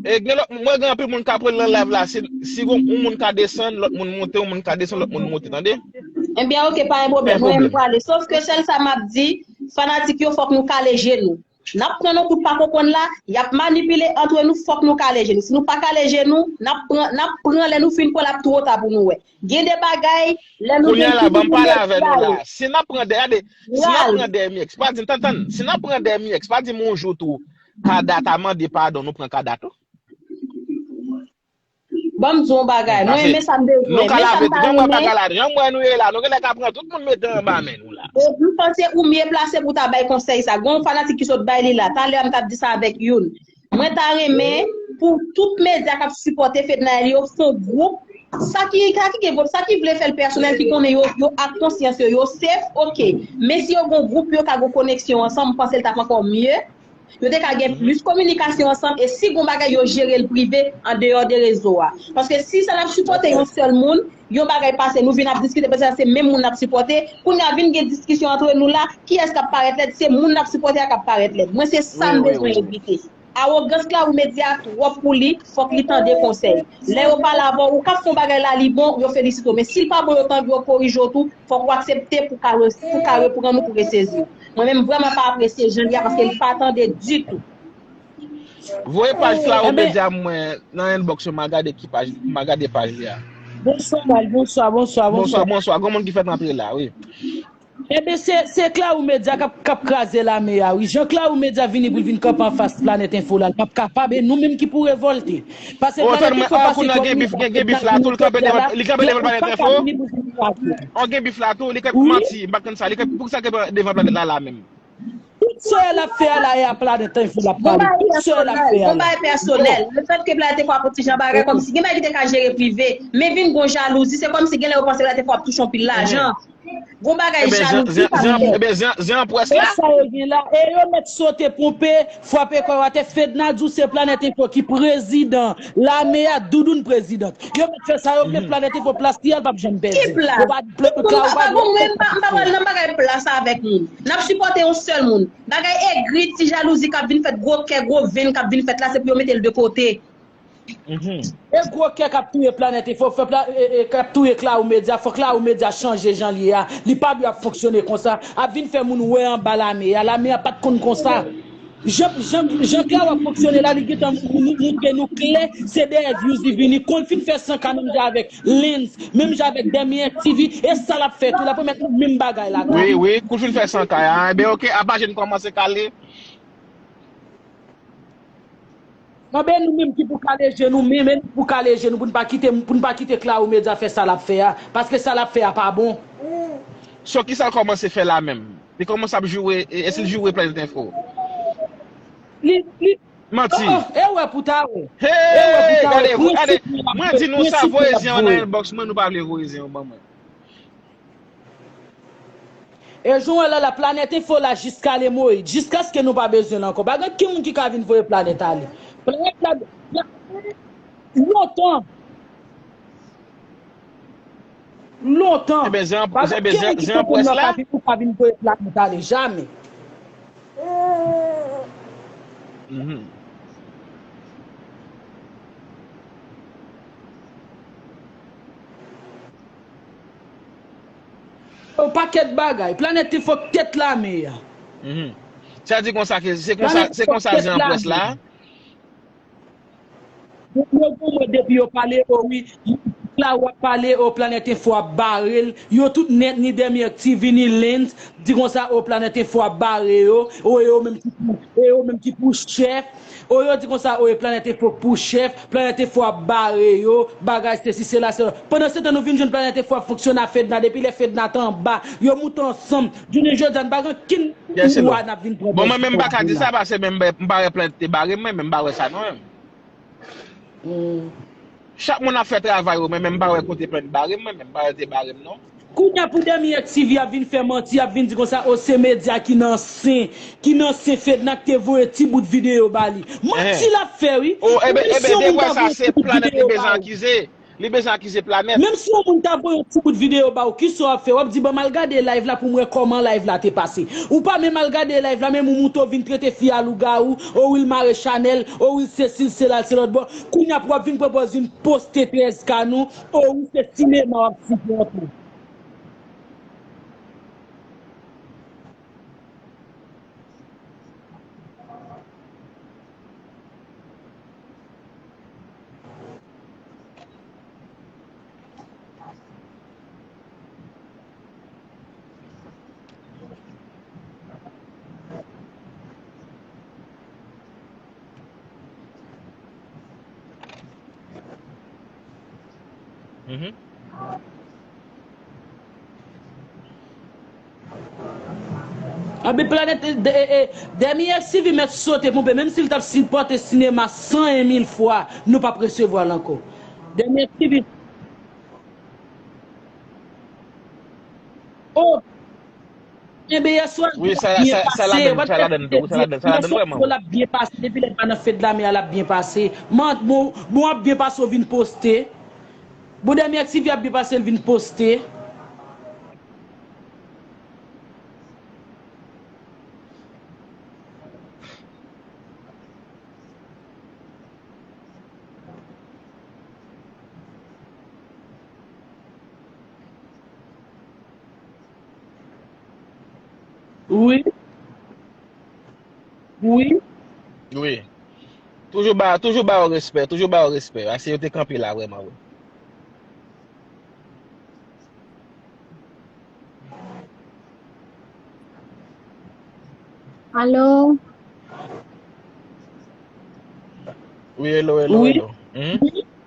E gen lòt, mwen gen anpil moun k ap rele nan live la. Si, si gon yon moun ka desann, lòt moun monte, yon moun ka desann, lòt moun monte, tande? Ebyen, oke, pa gen pwoblèm. Mwen menm prale. Sof ke sèl sa m ap di, fanatik yo, fòk nou kale je nou. N ap pran nan kout pa konprann la, y ap manipile antre nou, fòk nou kale je nou. Si nou pa kale je nou, n ap pran, n ap pran lè nou fin pran l ap two ta pou nou wè. Gen de bagay, lè nou Kounye a la, ban m pale avè nou la. Si n ap pran de, gade, si n ap pran de M X, pa di, tann, tann, si n ap pran de M X, pa di m yon jou tou, Kada ta mande padon, nou pran Kada tou. Ban m di w yon bagay, mwen renmen sa m bezwen. Nou ka lave tout, jan mwen pa ka lave, jan mwen nou ye la, nou genlè ka pran tout moun mete anba men nou la. E m panse ou mye plase pou ta bay konsèy sa. Gon fanatik ki sot bay li la. Talè a m t ap di sa avèk youn. Mwen ta renmen pou tout medya k ap sipòte Fednaelle yo fè yon gwoup. Sa ki, sa ki gen, sa ki vle fè l pèsonèl, ki konnen yo, yo ak konsyans yo, yo safe, oke. Men si yo gon gwoup, yo ka gon koneksyon ansanm, m panse l t ap ankò mye. Yo te ka gen plis kominikasyon ansanm e si gon bagay yo jere l prive andeyò de rezo a. Paske si sa n ap sipòte yon sèl moun, yon bagay pase, nou vin ap diskite, paske se menm moun n ap sipòte, kounye a vin gen diskisyon antre nou la, kiyès k ap parèt lèd? Se moun n ap sipòte a k ap parèt lèd. Mwen se sa m bezwen evite. Awogans Claro Media twòp pou li, fòk li tande konsèy. Lè yo pale avè w, ou k ap fè yon bagay la, li bon, yo felisite w. Men si l pa bon, yo t anvi yo korije w tou, fòk ou aksepte pou ka re, pou ka reprann ou, pou resezi w. Mwen menm, m vrèman pa apresye jan li a, paske li pa tande ditou. Voye paj Claro Media mwen nan inbox yo, m a gade ki paj, m a gade paj li a. Bonswa, bonswa, bonswa, bonswa. Bonswa, bonswa. Gon moun ki fèk antre la, wi. Enben, se, se Claro Media k ap, k ap kraze lame a, wi. Jan Claro Media vini pou l vin kanpe anfas Planèt Enfo la, l p ap kapab, e nou menm ki pou revòlte. Paske Planèt Enfo pase twòp minit ap fè sa pou nou pèp la, nou pèp la, li pa ka vini pou vin kraze. Oh, gen bif la tou, li k ap manti, m pa konn sa, li k ap, poukisa l devan Planèt la la menm? Tout sa l ap fè a la, e a Planèt Enfo l ap pale. Tout sa l ap fè a la. Gon bagay pèsonèl. Lefètke Planèt Enfo ap yon ti jan bagay kòmsi, gen bagay ki te ka jere prive, men vin gon jalouzi, se kòmsi genlè yo panse Planèt Enfo ap touche anpil lajan. Gon bagay jalouzi pa mwen. Ebyen, zen an pwès la. Sa yo gen la, e yo mèt sote, ponpe, frape kò yo atè. Fedna di w se Planèt Enfo ki prezidan lame a, Doudoun prezidant. Yo mèt fè sa yo vle, Planèt Enfo plas li a, l p ap janm pèdi. Yo pa, yo pa, yo pa dwe pèdi. M pa pral nan bagay plas. sa avèk moun. N ap sipòte yon sèl moun. Bagay egri, ti jalouzi k ap vin fèt, gwo kè, gwo venn k ap vin fèt la, se pou yo mete l de kote. E gwo kè k ap touye Planèt Enfo, fè pla, e, e, k ap touye Claro Media, fò Claro Media chanje jan li ye a. Li pa dwe ap fonksyone konsa. Ap vin fè moun wè anba lame a. Lame a pa t konn konsa. Jan, jan, jan Claro ap fonksyone la, li gentan mou-, mou-, moutre nou klè, se dèyè views li vini. Konn fin fè san ka menm jan avèk Lens, menm jan avèk Dèmyè TV, e sa l ap fè tou, l ap remèt nou menm bagay la tou. Wi, wi, kou fin fè san ka a, enben oke, apa je n kòmanse kale. Anben nou menm ki pou kale je nou, men, men nou pou kale je nou pou n pa kite, pou n pa kite Claro Media fè sa l ap fè a, paske sa l ap fè a pa bon. So kisa l kòmanse fè la menm? Li kòmanse ap joure, e, èske l joure Planèt Enfo? Li, li. Manti. Oh, e wè pou ta wè. Hey, gade, gade, mwen di nou sa, voye zen an nan inbox mwen, nou pa vle voye zen an ban mwen. E jan w wè la, la Planèt Enfo la jiska lemoyid, jiskaske nou pa bezwen l ankò. Pa gen okenn moun ki ka vin voye Planèt ale. Planèt la, la lontan. Lontan. Enben, zen an, enben, zen an pwès la. Ou pa vin voye Planèt ale, jamè. Yon pakèt bagay. Planèt Enfo k tèt lame a. Sa di konsa ke se konsa, se konsa zen an pwès la. Yo gon mwen depi yo pale o wi, Claro ap pale o Planèt Enfo ap bare l, yo tout nèt ni Dèmyè TV ni Lens, di konsa o Planèt Enfo ap bare yo, o e yo menm ki pou, e yo menm ki pou chèf, o yo di konsa o e Planèt Enfo k pou chèf, Planèt Enfo ap bare yo, bagay sesi sela sela. Pandan se tan nou vin jwenn Planèt Enfo ap fonksyone a Fedna, depi lè Fedna t anba, yo moute ansanm, jounen jodi a n pa gen okenn wa n ap vin pran. Bon mwen menm m pa ka di sa paske menm m pa wè Planèt te bare m, mwen menm m pa wè sa non. Chak moun ap fè travay yo, mwen menm m pa wè kote Planèt bare m, mwen menm m pa wè te bare m non. Kounye a pou Dèmyè TV ap vin fè manti, ap vin di konsa o se medya ki nan sen, ki nan sen Fedna k te voye ti bout videyo ba li. Manti l ap fè wi. O enben, enben, de vwa sa se Planèt li bezwen akize. Li bezwen akize Planèt. Menm si yon moun ta voye yon ti bout videyo ba w, kisa w ap fè? W ap di ban m al gade live la pou m wè kòman live la te pase. Ou pa menm al gade live la, menm ou moute w vin trete fi a lougawou, o wi l mare chanèl, o wi l sesi l sela l se lòt bò. Kounye a pou w ap vin pran pòz vin poste trèz ka nou, o wi se sinema w ap sipòte. Anben Planèt, Dèmyè TV mèt sote ponpe, menm si l t ap sipòte sinema san en mil fwa, nou p ap resevwa l ankò. Dèmyè TV. O! Enben yèswa l ap byen pase, w ap gade, l ap byen pase, depi lè l pa nan fedlame a l ap byen pase. Bon, bon w ap byen pase w vin poste. Bon Dèmyè TV ap byen pase l vin poste. Wi. Wi. Wi. Toujou ba, toujou ba yo respè, toujou ba yo respè. Ase yo te kanpe la vrèman wi. Alo? Wi, elo, elo, elo.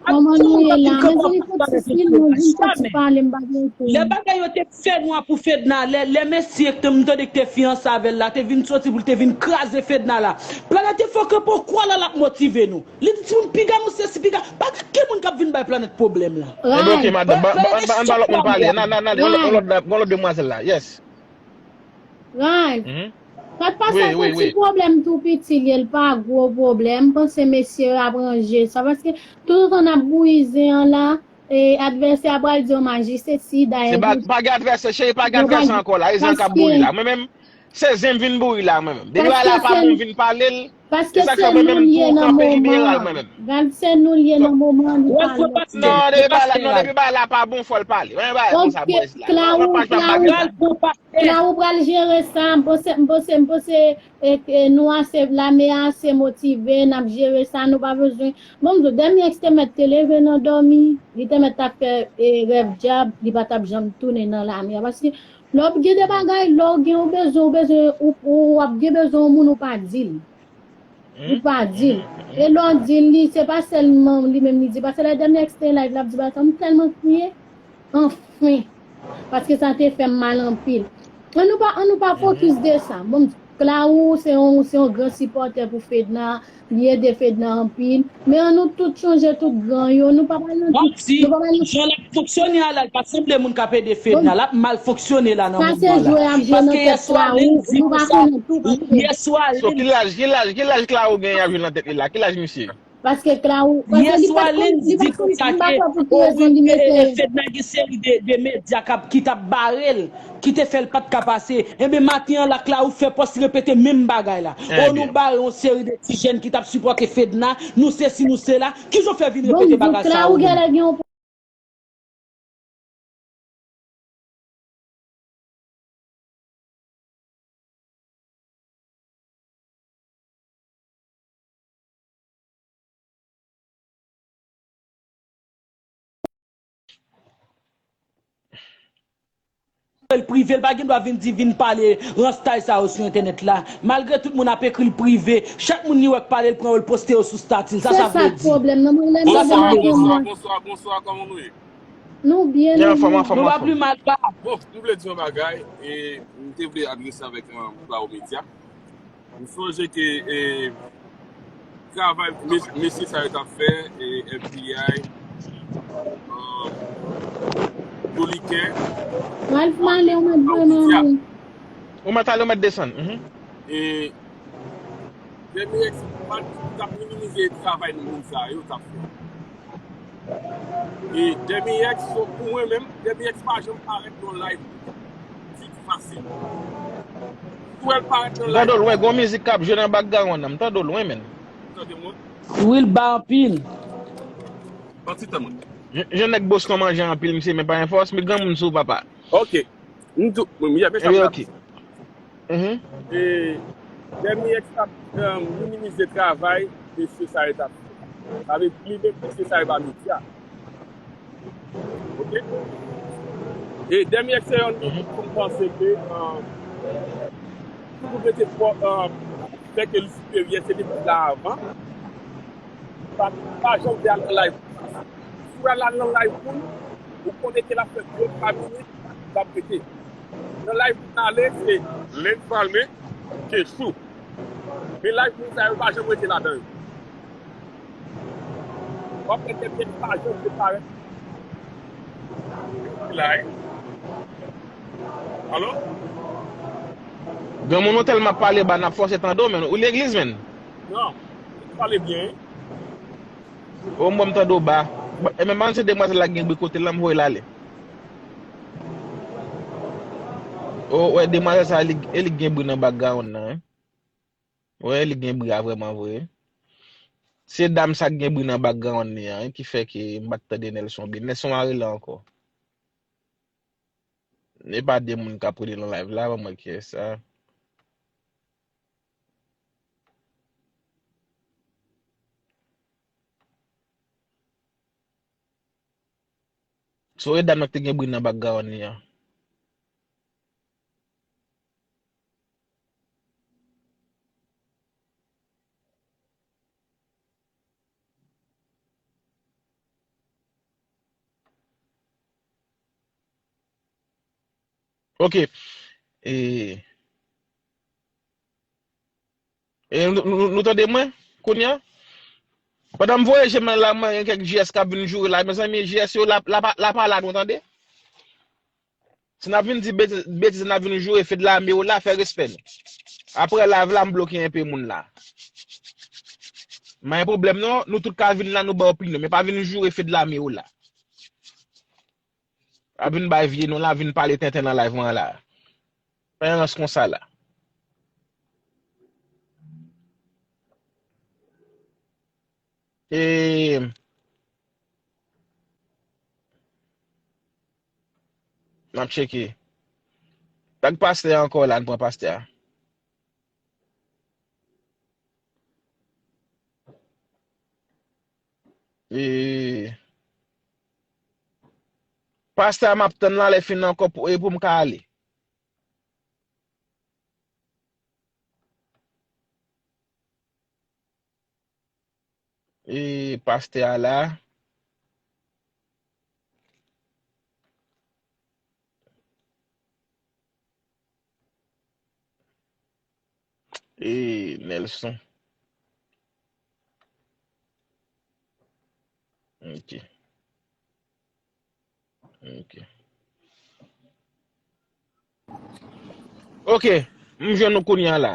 Kòman nou ye la? Mezanmi, kot Sisil, mwen vin soti pale, m pa gen kote. Lè bagay yo te fè nwa pou Fedna, lè, lè mesye k te, m tande k te fiyanse avè l la, te vin soti pou l te vin kraze Fedna la. Planèt Enfo kanpe, poukwa la l ap motive nou? Li di timoun piga nou sesi piga. Pa gen okenn moun k ap vin bay Planèt pwoblèm la. Ebyen oke madanm, ann ba lòt moun pale. Nan, nan, nan, gon lòt, gon lòt demwazèl la. Yes. Ralph. Sa k pase a se ti pwoblèm tou piti l ye, l pa gwo pwoblèm. M panse mesye yo ap ranje sa. Paske toutotan n ap bouyi zen an la, e, advèsè a pral di w m aji sesi, dayè. Se pa, pa gen advèsè, cheri, pa gen advèsè ankò la. E zen k ap bouri la. Mwen menm, se zen m vin bouri la, mwen menm. Depi bagay la pa bon, m vin pale l. Paske se nou l ye nan moman an. Gad, se nou l ye nan moman an, nou pa lòt. Non, depi bagay la, non, depi bagay la pa bon, fò l pale. Mwen bagay konsa, bwèz la. Mwen pa janm bagay la. Kla ou pral jere sa, m panse, m panse, m panse, e, e, nou ase, lame a ase motive, n ap jere sa, nou pa bezwen. Bon, m di w, Dèmi Èks te mèt te leve nan dòmi, li te mèt t ap fè, e, rèv dyab, li pa t ap janm tounen nan lame a. Paske lè w gen de bagay, lè w gen yon bezwen, ou bezwen, ou, ou, w ap gen bezwen yon moun, ou pa di l. Ou pa di l. E lè w di l, li, se pa sèlman li menm li di, paske lè Dèmi Èks te live, l ap di, "Bata, m tèlman kriye." Anfen. Paske sa te fè m mal anpil. An nou pa, an nou pa fokis de sa. Bon, Claro se yon, se yon gran sipòtè pou Fedna. Li ede Fedna anpil. Men an nou tout chonje tout gran yo. Nou pa pral nan tout, nou pa pral nan jan l ap fonksyone a la, l pa sanble moun k ap ede Fedna. L ap mal fonksyone la nan moman la. Paske yè swa li di konsa, yè swa li. So, ki laj, ki laj, ki laj Claro gen y ap jwe nan tèt li la? Ki laj misye? Paske Claro, paske li pa t konn, li pa t konn, m pa kwè pou ki rezon li mete. Fedna gen seri de, de medya k ap, ki t ap bare l, ki te fè l pa t ka pase. Enben, maten an la, Claro fè pòs repete menm bagay la. O, nou bare yon seri de ti jèn ki t ap sipòte Fedna, nou sesi, nou sela. Kijan w fè vin repete bagay sa yo menm? L prive, l pa gen dwa vin di, vin pale ranstay sa yo sou entènèt la. Malgre tout moun ap ekri l prive, chak moun li wè k pale, l pran yo, l poste yo sou stati l. Sa sa vle di? Bonswa, bonswa, bonswa, bonswa, kòman nou ye? Nou byen, nou byen. Nou pa pli mal pa. Bon, m vle di yon bagay, e m te vle adrese avèk, e, Claro Media. M sonje ke, e, travay mes-, mesye sa yo t ap fè, e, F B I, e, Doliken, Ralph Male, ou mèt voye mwen. Ou mèt ale, ou mèt desann. E Dèmi Èks pa t ap minimize travay moun sa yo t ap fè. E Dèmi Èks, pou mwen menm, Dèmi Èks pa janm parèt nan live. Ti fasil. Si w wè l parèt nan live. M tande w lwen, gon mizik k ap jwe nan background nan. M tande w lwen, menn. Ou tande mwen? Wi, l ba anpil. Yon ti tan mwen. Jan, jan nèg Boston manje anpil, misye, men pa gen fòs, met granmoun sou ou, papa. Ok. M tou, m, yeah, men sa. E, Dèmi Èks t ap, e, minimize travay mesye sa yo t ap fè. Sa vle di, li vle mesye sa yo pa medya. Ok? E Dèmi Èks se yon nèg ki konn panse ke, e, si w mete, e, fè ke li siperyè, se li ki la avan. Pa, pa janm vle al nan live. Si w al nan live moun, ou konnen ke l ap fè de twa minit, l ap rete. Nan live moun ale, se Lens Palme, Kechou. Men live moun sa yo pa janm rete ladan yo. W ap wè Dèmi Èks pa janm vle parèt. Alo? Granmoun, ou tèlman ap pale ba, n ap fòse tande w, menn. Ou legliz, menn? Non, m pale byen. O, m wè m tande w ba. E menm ban se demwazèl la gen bri kote l la, m voye l ale. O, wè demwazèl sa, e li, e li gen bri nan background nan, wi. Wè, li gen bri a vrèman vre. Se dam sa k gen bri nan background li an, wi, ki fè ke m pa t tande Nelson byen. Nelson a rele ankò. E pa de moun k ap rele nan live la, ban mwen kiyès sa. So, e dam nan ki te gen bri nan background li an. Ok. E, e nou, nou, nou tande mwen kounye a? Pandan m voye je m nan la, mwen gen kèk G S k ap vin joure la. Mezanmi, G S yo, la, la, pa, la pa la, nou tande? Si n ap vin di betiz, betiz, n ap vin joure Fedlame yo la, fè respè nou. Apre live la, m bloke enpe moun la. M pa gen pwoblèm non, nou tout ka vin la, nou ba opinyon, men pa vin joure Fedlame yo la. Ap vin bay vye nou la, vin pale tenten nan live mwen la. Pa gen rans konsa la. E, n ap tcheke. Tag pastè a ankò la, n pran pastè a. E, pastè a m ap tann la, lè fini ankò pou, e pou m ka ale. E pastè a la. E Nelson. Ok. Ok. Ok, m jwenn nou kounye a la.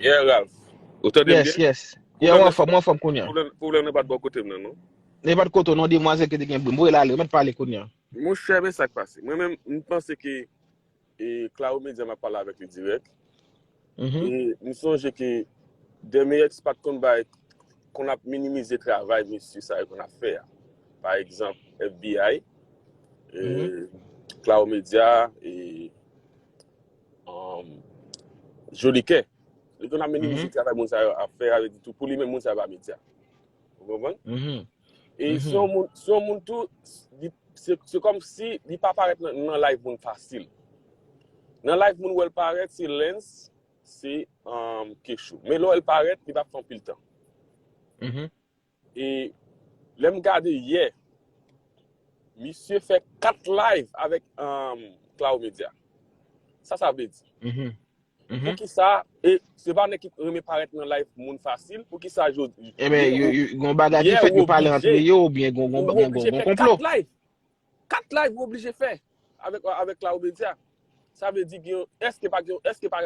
Yeah, Ralph. Ou tande m byen? Yes, yes. Yeah, ou anfòm, ou anfòm kounye a. Pwoblèm, pwoblèm nan pa t bò kote m nan, non. Li pa t kote w, non, demwazèl ki te gen bri. M voye l ale, ou mèt pale kounye a. Monchè, men sa k pase. Mwen menm, m panse ke e Claro Media m ap pale avèk li dirèk. Mhm. E m sonje ke Demeyex pa t konn bay, konn ap minimize travay mesye sa yo konn ap fè a. Pa egzanp, F B I, e, mhm, Claro Media, e, um, Joli Kè. Li konn ap minimize, mhm, travay moun sa yo ap fè a, li di tou, pou li menm, moun sa yo pa medya. Ou konprann? Mhm. E se yon moun, se yon moun tou, li, se, se kòmsi li pa parèt nan, nan live moun fasil. Nan live moun wè l parèt, se Lens, se, um, Kechou. Men lè w wè l parèt, li pa fè anpil tan. Mhm. E lè m gade yè, misye fè kat live avèk, um, Claro Media. Sa sa vle di? Mhm. Mhm. Poukisa, e se pa nèg ki renmen parèt nan live moun fasil, poukisa jodi? Ebyen, yo, yo, gon bagay ki fèt, yo pale antre yo, oubyen gon, gon, gon, gon, gon konplo. Kat live ou oblije fè avèk, avèk Claro Media. Sa vle di gen, èske pa gen, èske pa,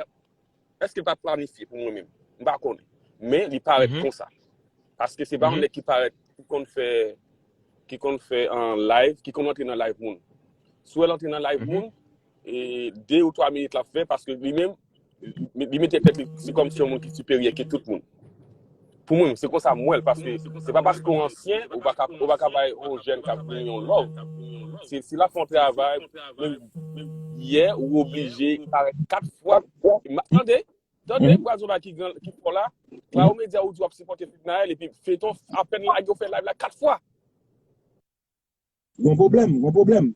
èske pa planifye pou mwen menm? M pa konnen. Men li parèt konsa. Paske se pa yon nèg ki parèt, ki konn fè, ki konn fè an live, ki konn antre nan live moun. Si w wè l antre nan live moun, e de ou twa minit l ap fè, paske li menm, li, li mete tèt li, se kòmsi yon moun ki siperyè ke tout moun. Pou mwen, se konsa m wè l, paske se pa paske w ansyen, ou pa ka, ou pa ka bay yon jèn k ap vini yon love. Se, si l ap fè yon travay, menm yè, ou oblije parèt kat fwa. Tande, tande, braz yon bagay ki gran, ki fò la. Claro Media ou di w ap sipòte Fednaelle, epi feyton apèn lage, ou fè live la kat fwa. Gon pwoblèm, gon pwoblèm.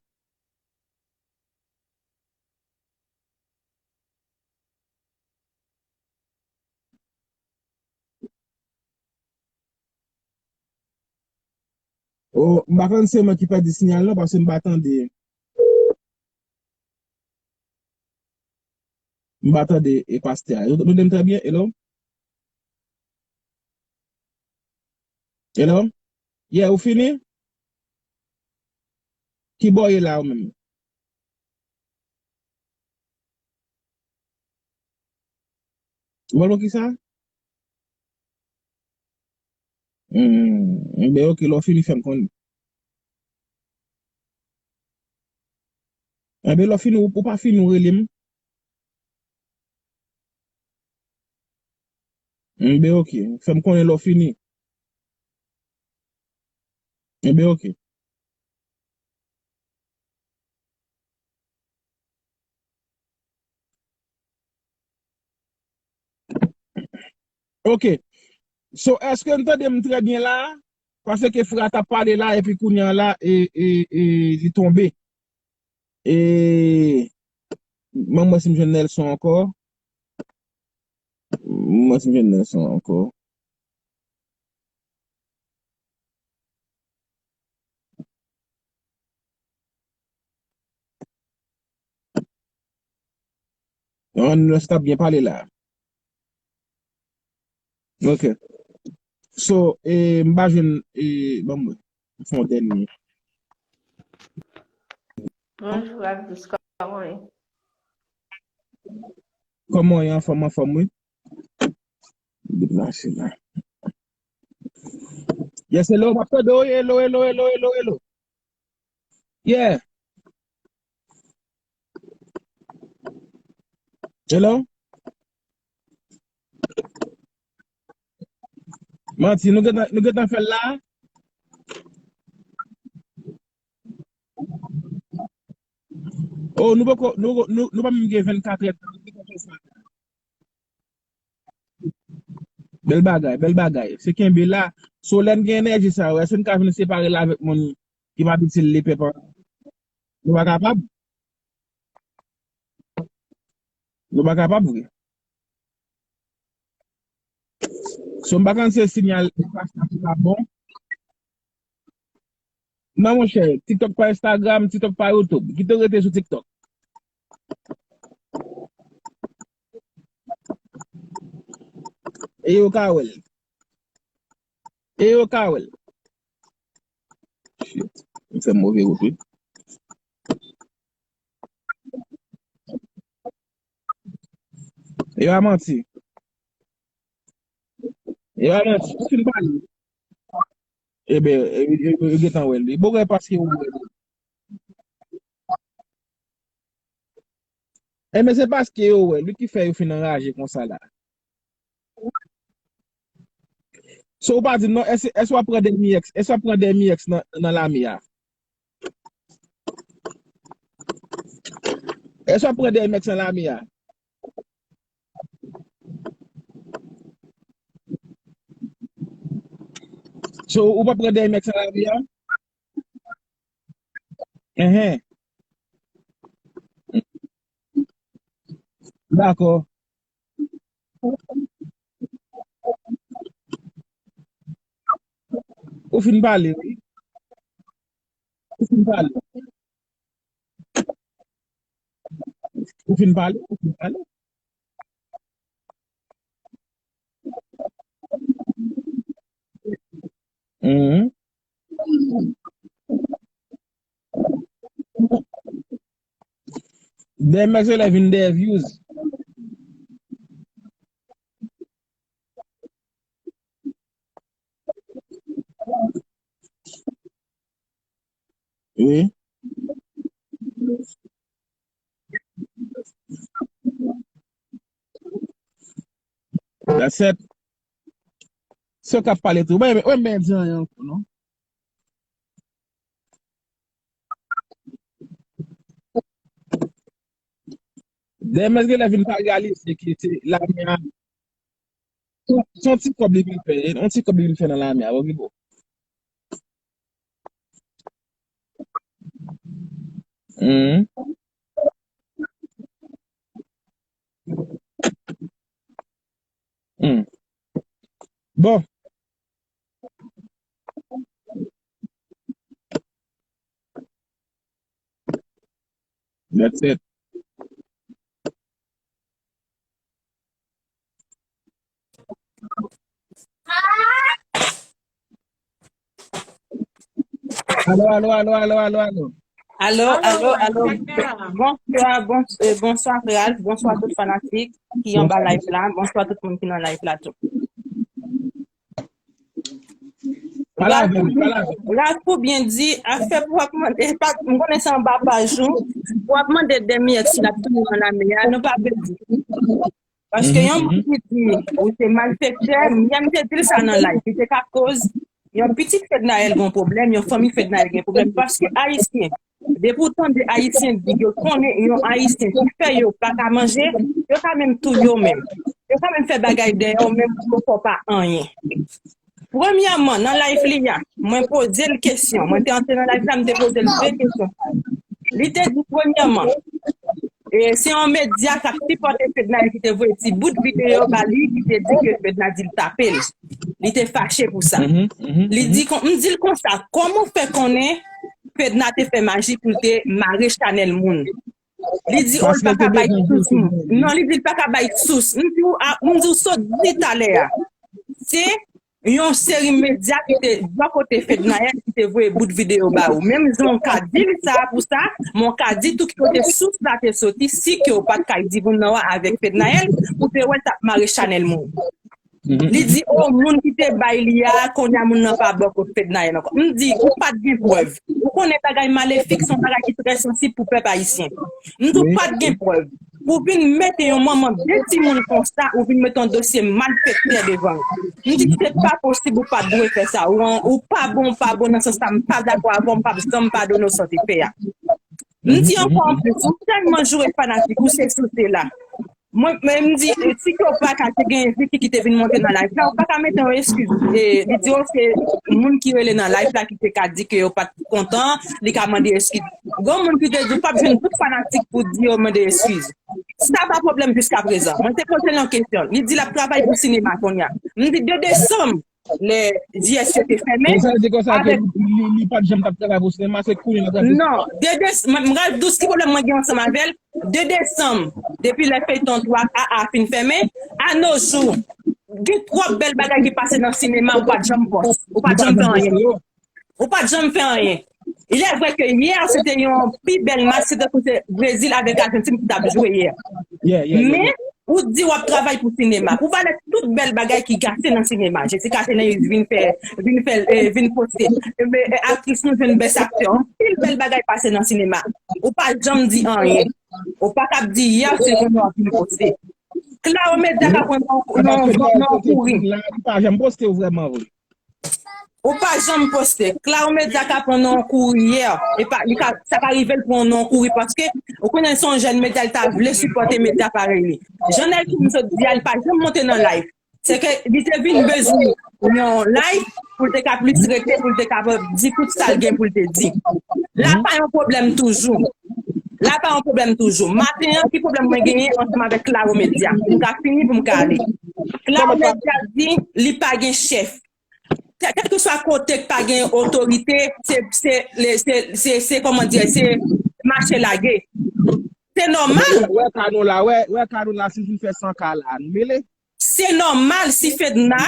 O, m pa konn se mwen ki pèdi siyal non, paske m pa tande. M pa tande e pastè a. Ou tande m trè byen? Hello? Hello? Yeah, ou fini? Ki bò w ye la ou menm? Ou wè l pou kisa? Hmm, enben, ok, lè w fini, fè m konnen. Enben, lè w fini, ou, ou pa fini, ou rele m. Enben, ok, fè m konnen lè w fini. Enben, ok. Ok. So, èske n tande m trè byen la? Paske frè a t ap pale la, epi kounye a la, e, e, e, li tonbe. E, m wè si m jwenn Nelson ankò. M wè si m jwenn Nelson ankò. An, nou sa t ap byen pale la. Ok. So, e, m pa jwenn, e, ban m wè. M fè yon dènye. Bonjou, Abdous, kòman w ye? Kòman w ye? Anfòm, anfòm, wi. Deplase la. Yes, hello, m ap tande w, hello, hello, hello, hello, hello. Yeah. Hello? Manti, nou gentan, nou gentan fè l la? Oh, nou poko, nou, nou, nou pa menm gen vennkat è. Bèl bagay, bèl bagay. Se kenbe la. So, lè n gen enèji sa yo, èske n ka vin separe l avèk moun ki pa itil li, pepa? Nou pa kapab? Nou pa kapab vre. So, m pa konn si se sinyal pastè ki pa bon. Non, monchè, TikTok pa Instagram, TikTok pa YouTube. Kite w rete sou TikTok. E yo ka wè l. E yo ka wè l. Shit. M fè move wout, wi. E yo a manti. E yo a manti. Ou fin pale. Eben, e, e, e, yo gentan wè l. Bon, wè paske yo wè l. Enben, se paske yo wè l, wi, ki fè yo fin anraje konsa la. So, ou pa di m non, èske, èske w ap pran dèmi èks, èske w ap pran dèmi èks nan, nan lame a? Èske w ap pran dèmi èks nan lame a? So, ou p ap pran dèmi èks nan lame a? Enhen. Dakò. Ou fin pale, wi. Ou fin pale. Ou fin pale, ou fin pale. Mhm. Dèyè mèt se lè vin dèyè views. Wi. That's it. Se yo k ap pale tou. Mwen, mwen, mwen di anyen ankò, non. Dèyè mèt gen lè vin pa reyalize ke se lame a. Se yon ti kòb li vin fè, yon ti kòb li vin fè nan lame a, bon, ki bon. Mhm. Hmm. Bon. That's it. Alo, alo, alo, alo, alo, alo. Alo, alo, alo. Bonswa, bons-, eh, bonswa, Ralph. Bonswa, tout fanatik ki anba live la. Bonswa, tout moun ki nan live la tou. Pale avè m, pale avè m. Ralph, ou byen di, afè pou w ap mande, pa, m konnen se anba paj ou, pou w ap mande dèmi èks si l ap tounen nan lame a, nou pa vle di. Paske yon moun ki di ou se malfektè, m te di l sa nan live. Li te ka koz yon pitit Fednaelle gen pwoblèm, yon fanmi Fednaelle gen pwoblèm. Paske Ayisyen, depi w tande Ayisyen di yo konnen yon Ayisyen ki fè yo pa ka manje, yo ka menm touye w menm. Yo ka menm fè bagay dèyè w menm pou yo fè w pa anyen. Premyèman, nan live li a, mwen poze l kesyon. Mwen te antre nan live la, m te poze l de kesyon. Li te di, premyèman, e, se yon medya k ap sipòte Fednaelle ki te voye ti bout videyo ba li, ki te di ke Fedna di l tape l. Li te fache pou sa. Li di kon, m di l konsa, kòman w fè konnen Fedna te fè maji pou l te mare chanèl moun? Li di, oh, l pa ka bay sous moun. Non, li di, l pa ka bay sous. M di w, a, m di w sot di talè a. Se yon seri medya ki te bò kote Fednaelle ki te voye bout videyo ba ou. Menm jan w ka di l sa pou sa, men w ka di tou ki kote sous la te soti, si ke w pa t kay di moun nan w a avèk Fednaelle, ou te wè l t ap mare chanèl moun. Li di, oh, moun ki te bay li a, kounye a moun nan pa bò kot Fednaelle ankò. M di, ou pa t gen prèv. Ou konnen bagay malefik se yon bagay ki trè sansib pou pèp ayisyen. M di, ou pa t gen prèv. Pou vin mete yon manman de timoun konsa, ou vin mete yon dosye malfektè devan l. M di, se pa posib, ou pa dwe fè sa. Ou, an- ou pa bon, ou pa bon nan sans sa, m pa dakò avè w, m p ap janm padone w sa w te fè a. M di ankò anplis, ou tèlman joure fanatik, ou se sou se la. Mwen, men m di, si ke w pa ka te gen Vicky ki te vin monte nan live la, ou pa ka mete yon eskiz. E, li di, oh, se moun ki rele nan live la ki te ka di ke yo pa t kontan, li ka mande eskiz. Gon moun ki te di, ou p ap jwenn tout fanatik pou di yo mande eskiz. Sa pa pwoblèm jiskaprezan. Mwen te poze l yon kesyon. Li di l ap travay pou sinema kounye a. M di de desanm, lè J S yo te fèmen, Sa vle di konsa ke avèk li, li, li pa t janm t ap travay pou sinema, se kounye a l ap travay pou Non, de desanm, mwen, mwen pral di w ki pwoblèm mwen gen ansanm avè l. De desanm, depi lè feyton twa A a fin fèmen, a no jou, gen twòp bèl bagay ki pase nan sinema, ou pa t janm pòs, ou pa t janm fè anyen. Ou pa t janm fè anyen. Il est vrai que hier, se te yon pi bèl match, se te kote Brezil avèk Ajantin ki t ap jwe yè. Men, ou di w ap travay pou sinema. Pou valè tout bèl bagay ki gate nan sinema. Jessica Chasseneuil vin fè, vin fè, eh, vin poste. Eh, eh, aktris nou jwenn bèst aktè. Anpil bèl bagay pase nan sinema. Ou pa janm di anyen. Ou pa kab di yè, se kounye a w ap vin poste. Claro Media ka pran nan, nan, nan, nan kouri. Li pa janm poste vrèman vre. Ou pa janm poste. Claro Media ka pran nan kouri yè. E pa, li ka, sa ka rive l pran nan kouri paske ou konnen se yon jèn medya, li ta vle sipòte medya parèy li. Jan Nelson sot di a, li pa janm monte nan live. Se ke li te vin bezwen yon live pou l te ka plis rete, pou l te ka di tout sa l gen pou l te di. La pa yon pwoblèm toujou. La pa yon pwoblèm toujou. Maten an, ki pwoblèm mwen genyen ansanm avèk Claro Media? M ka fini pou m ka ale. Claro Media di li pa gen chèf. Kè-, kèlkeswa kote k pa gen otorite, se, se, le- se, se, se, kòman di, se mache lage. Se nòmal. Wè ka nou la, wè, wè ka nou la, si l fin fè san ka la, nou mele. Se nòmal si Fedna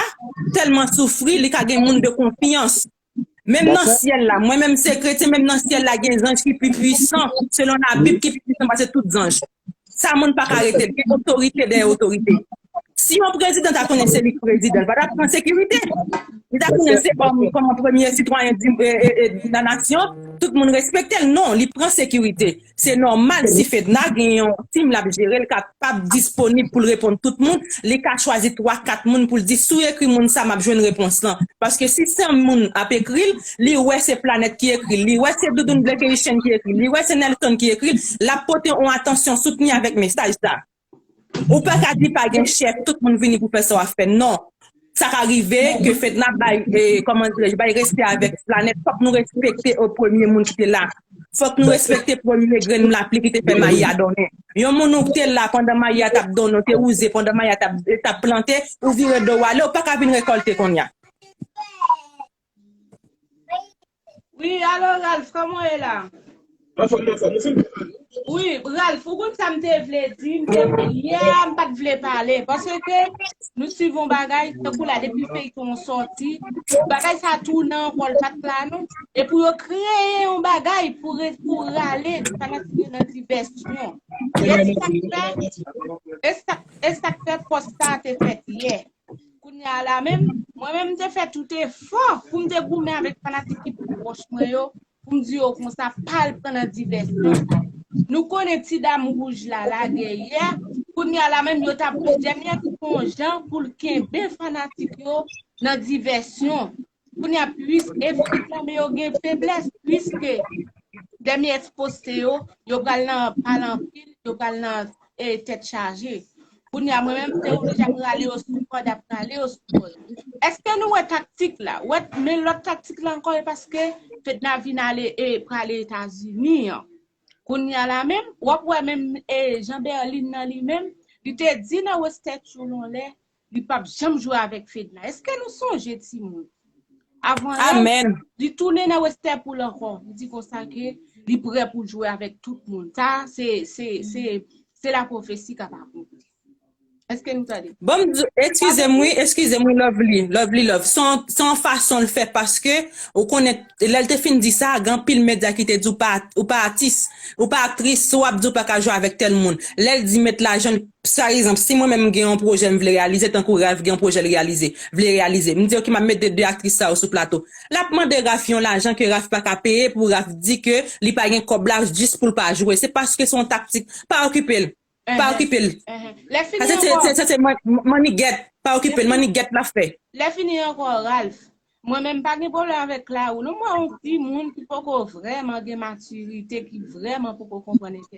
tèlman soufri, li ka gen moun de konfyans. Menm nan syèl la, mwen menm se kretyen, menm nan syèl la, gen zanj ki pi pwisan, selon Labib, ki pi pwisan pase tout zanj. Sa moun pa ka rete l, gen otorite dèyè otorite. Si yon prezidan ta konnen se li k prezidan, li pa ta pran sekirite. Li ta konnen se kòm, kòm premye sitwayen di, e, e, e, nan nasyon, tout moun respekte l. Non, li pran sekirite. Se nòmal si Fedna gen yon tim l ap jere, l kapab disponib pou l reponn tout moun, li ka chwazi twa, kat moun pou l di, "Si w ekri moun sa, m ap jwenn repons lan." Paske si san moun ap ekri l, li wè se Planèt ki ekri l, li wè se Doudoun Black Haitian ki ekri l, li wè se Nelson ki ekri l, l ap pote yon atansyon soutni avèk mesaj sa. Ou pa ka di pa gen chèf, tout moun vini pou fè sa w ap fè. Non. Sa ka rive ke Fedna bay, e, kòman dirèj, bay respè avèk Planèt. Fòk nou respekte, e, premye moun ki te la. Fòk nou respekte premye grenn lapli ki te fè mayi a donnen. Yon moun ou te la pandan mayi a t ap donnen, ou te wouze pandan mayi a t ap, t ap plante, ou vire do w ale, ou pa ka vin rekòlte kounye a. Wi, alo Ralph, kòman w ye la? Anfòm, anfòm, ou fin pale? Wi, Ralph, ou konn sa m te vle di, m te, yè a m pa t vle pale, paske nou swiv yon bagay, tankou la, depi feyton an sòti, bagay sa tounen ankò, l pa t la non, e pou yo kreye yon bagay pou re- pou rale fanatik yo nan divèsyon. E se sa k fè, e sa, e sa k fè pòs sa a te fèt yè. Kounye a la menm, mwen menm m te fè tout efò pou m te goumen avèk fanatik ki pi pwòch mwen yo, pou m di yo konsa, pa al pran nan divèsyon sa. Nou konnen ti dam wouj la lage yè, kounye a la menm yo t ap dènye ki fè yon jan pou l kenbe fanatik yo nan divèsyon. Kounye a plis efektivman, men yo gen feblès, piske dènye ekspoze yo, yo pral nan pale anpil, yo pral nan e tèt chaje. Kounye a mwen menm m te oblije ap rale yo sou kòd, ap rale yo sou kòd. Èske nou wè taktik la? Wè, men lòt taktik la ankò e paske Fedna vin ale e prale Etazini an. Kounye a la menm, w ap wè menm e Jean Berlin nan li menm, li te di nan Westchester yon lè, li p ap janm jwe avèk Fedna. Èske nou sonje timoun? Avan yè, li tounen nan Westchester pou l ankò. Li di konsa ke li prè pou l jwe avèk tout moun. Sa, se, se, se, se lapwofesi k ap akonpli. Èske nou tande? Ban m di, eskize m wi, eskize m wi, Lovely, Lovely Love. Se yon, se yon fason l fè paske ou konnen, lè l te fin di sa, gen anpil medya ki te di ou pa, ou pa atis, ou pa aktris, si w ap di ou pa ka jwe avèk tèl moun. Lè l di met lajan l, pa egzanp, si mwen menm m gen yon pwojè m vle reyalize, tankou Ralph gen yon pwojè l reyalize, vle reyalize, m di, "Oke, m ap mete de aktris sa yo sou plato." L ap mande Ralph yon lajan ke Ralph pa ka peye pou Ralph di ke li pa gen kòb la jis pou l pa jwe. Se paske se yon taktik. Pa okipe l. Pa okipe l. Enhen. Lè Sa fini se se- ankò, se- se man- manniget, pa okipe l, manniget l ap fè. lè fini ankò, Ralph. Mwen menm pa gen pwoblèm avèk Claro. Non, mwen yon ti moun ki poko vrèman gen matirite, ki vrèman poko konprann efè.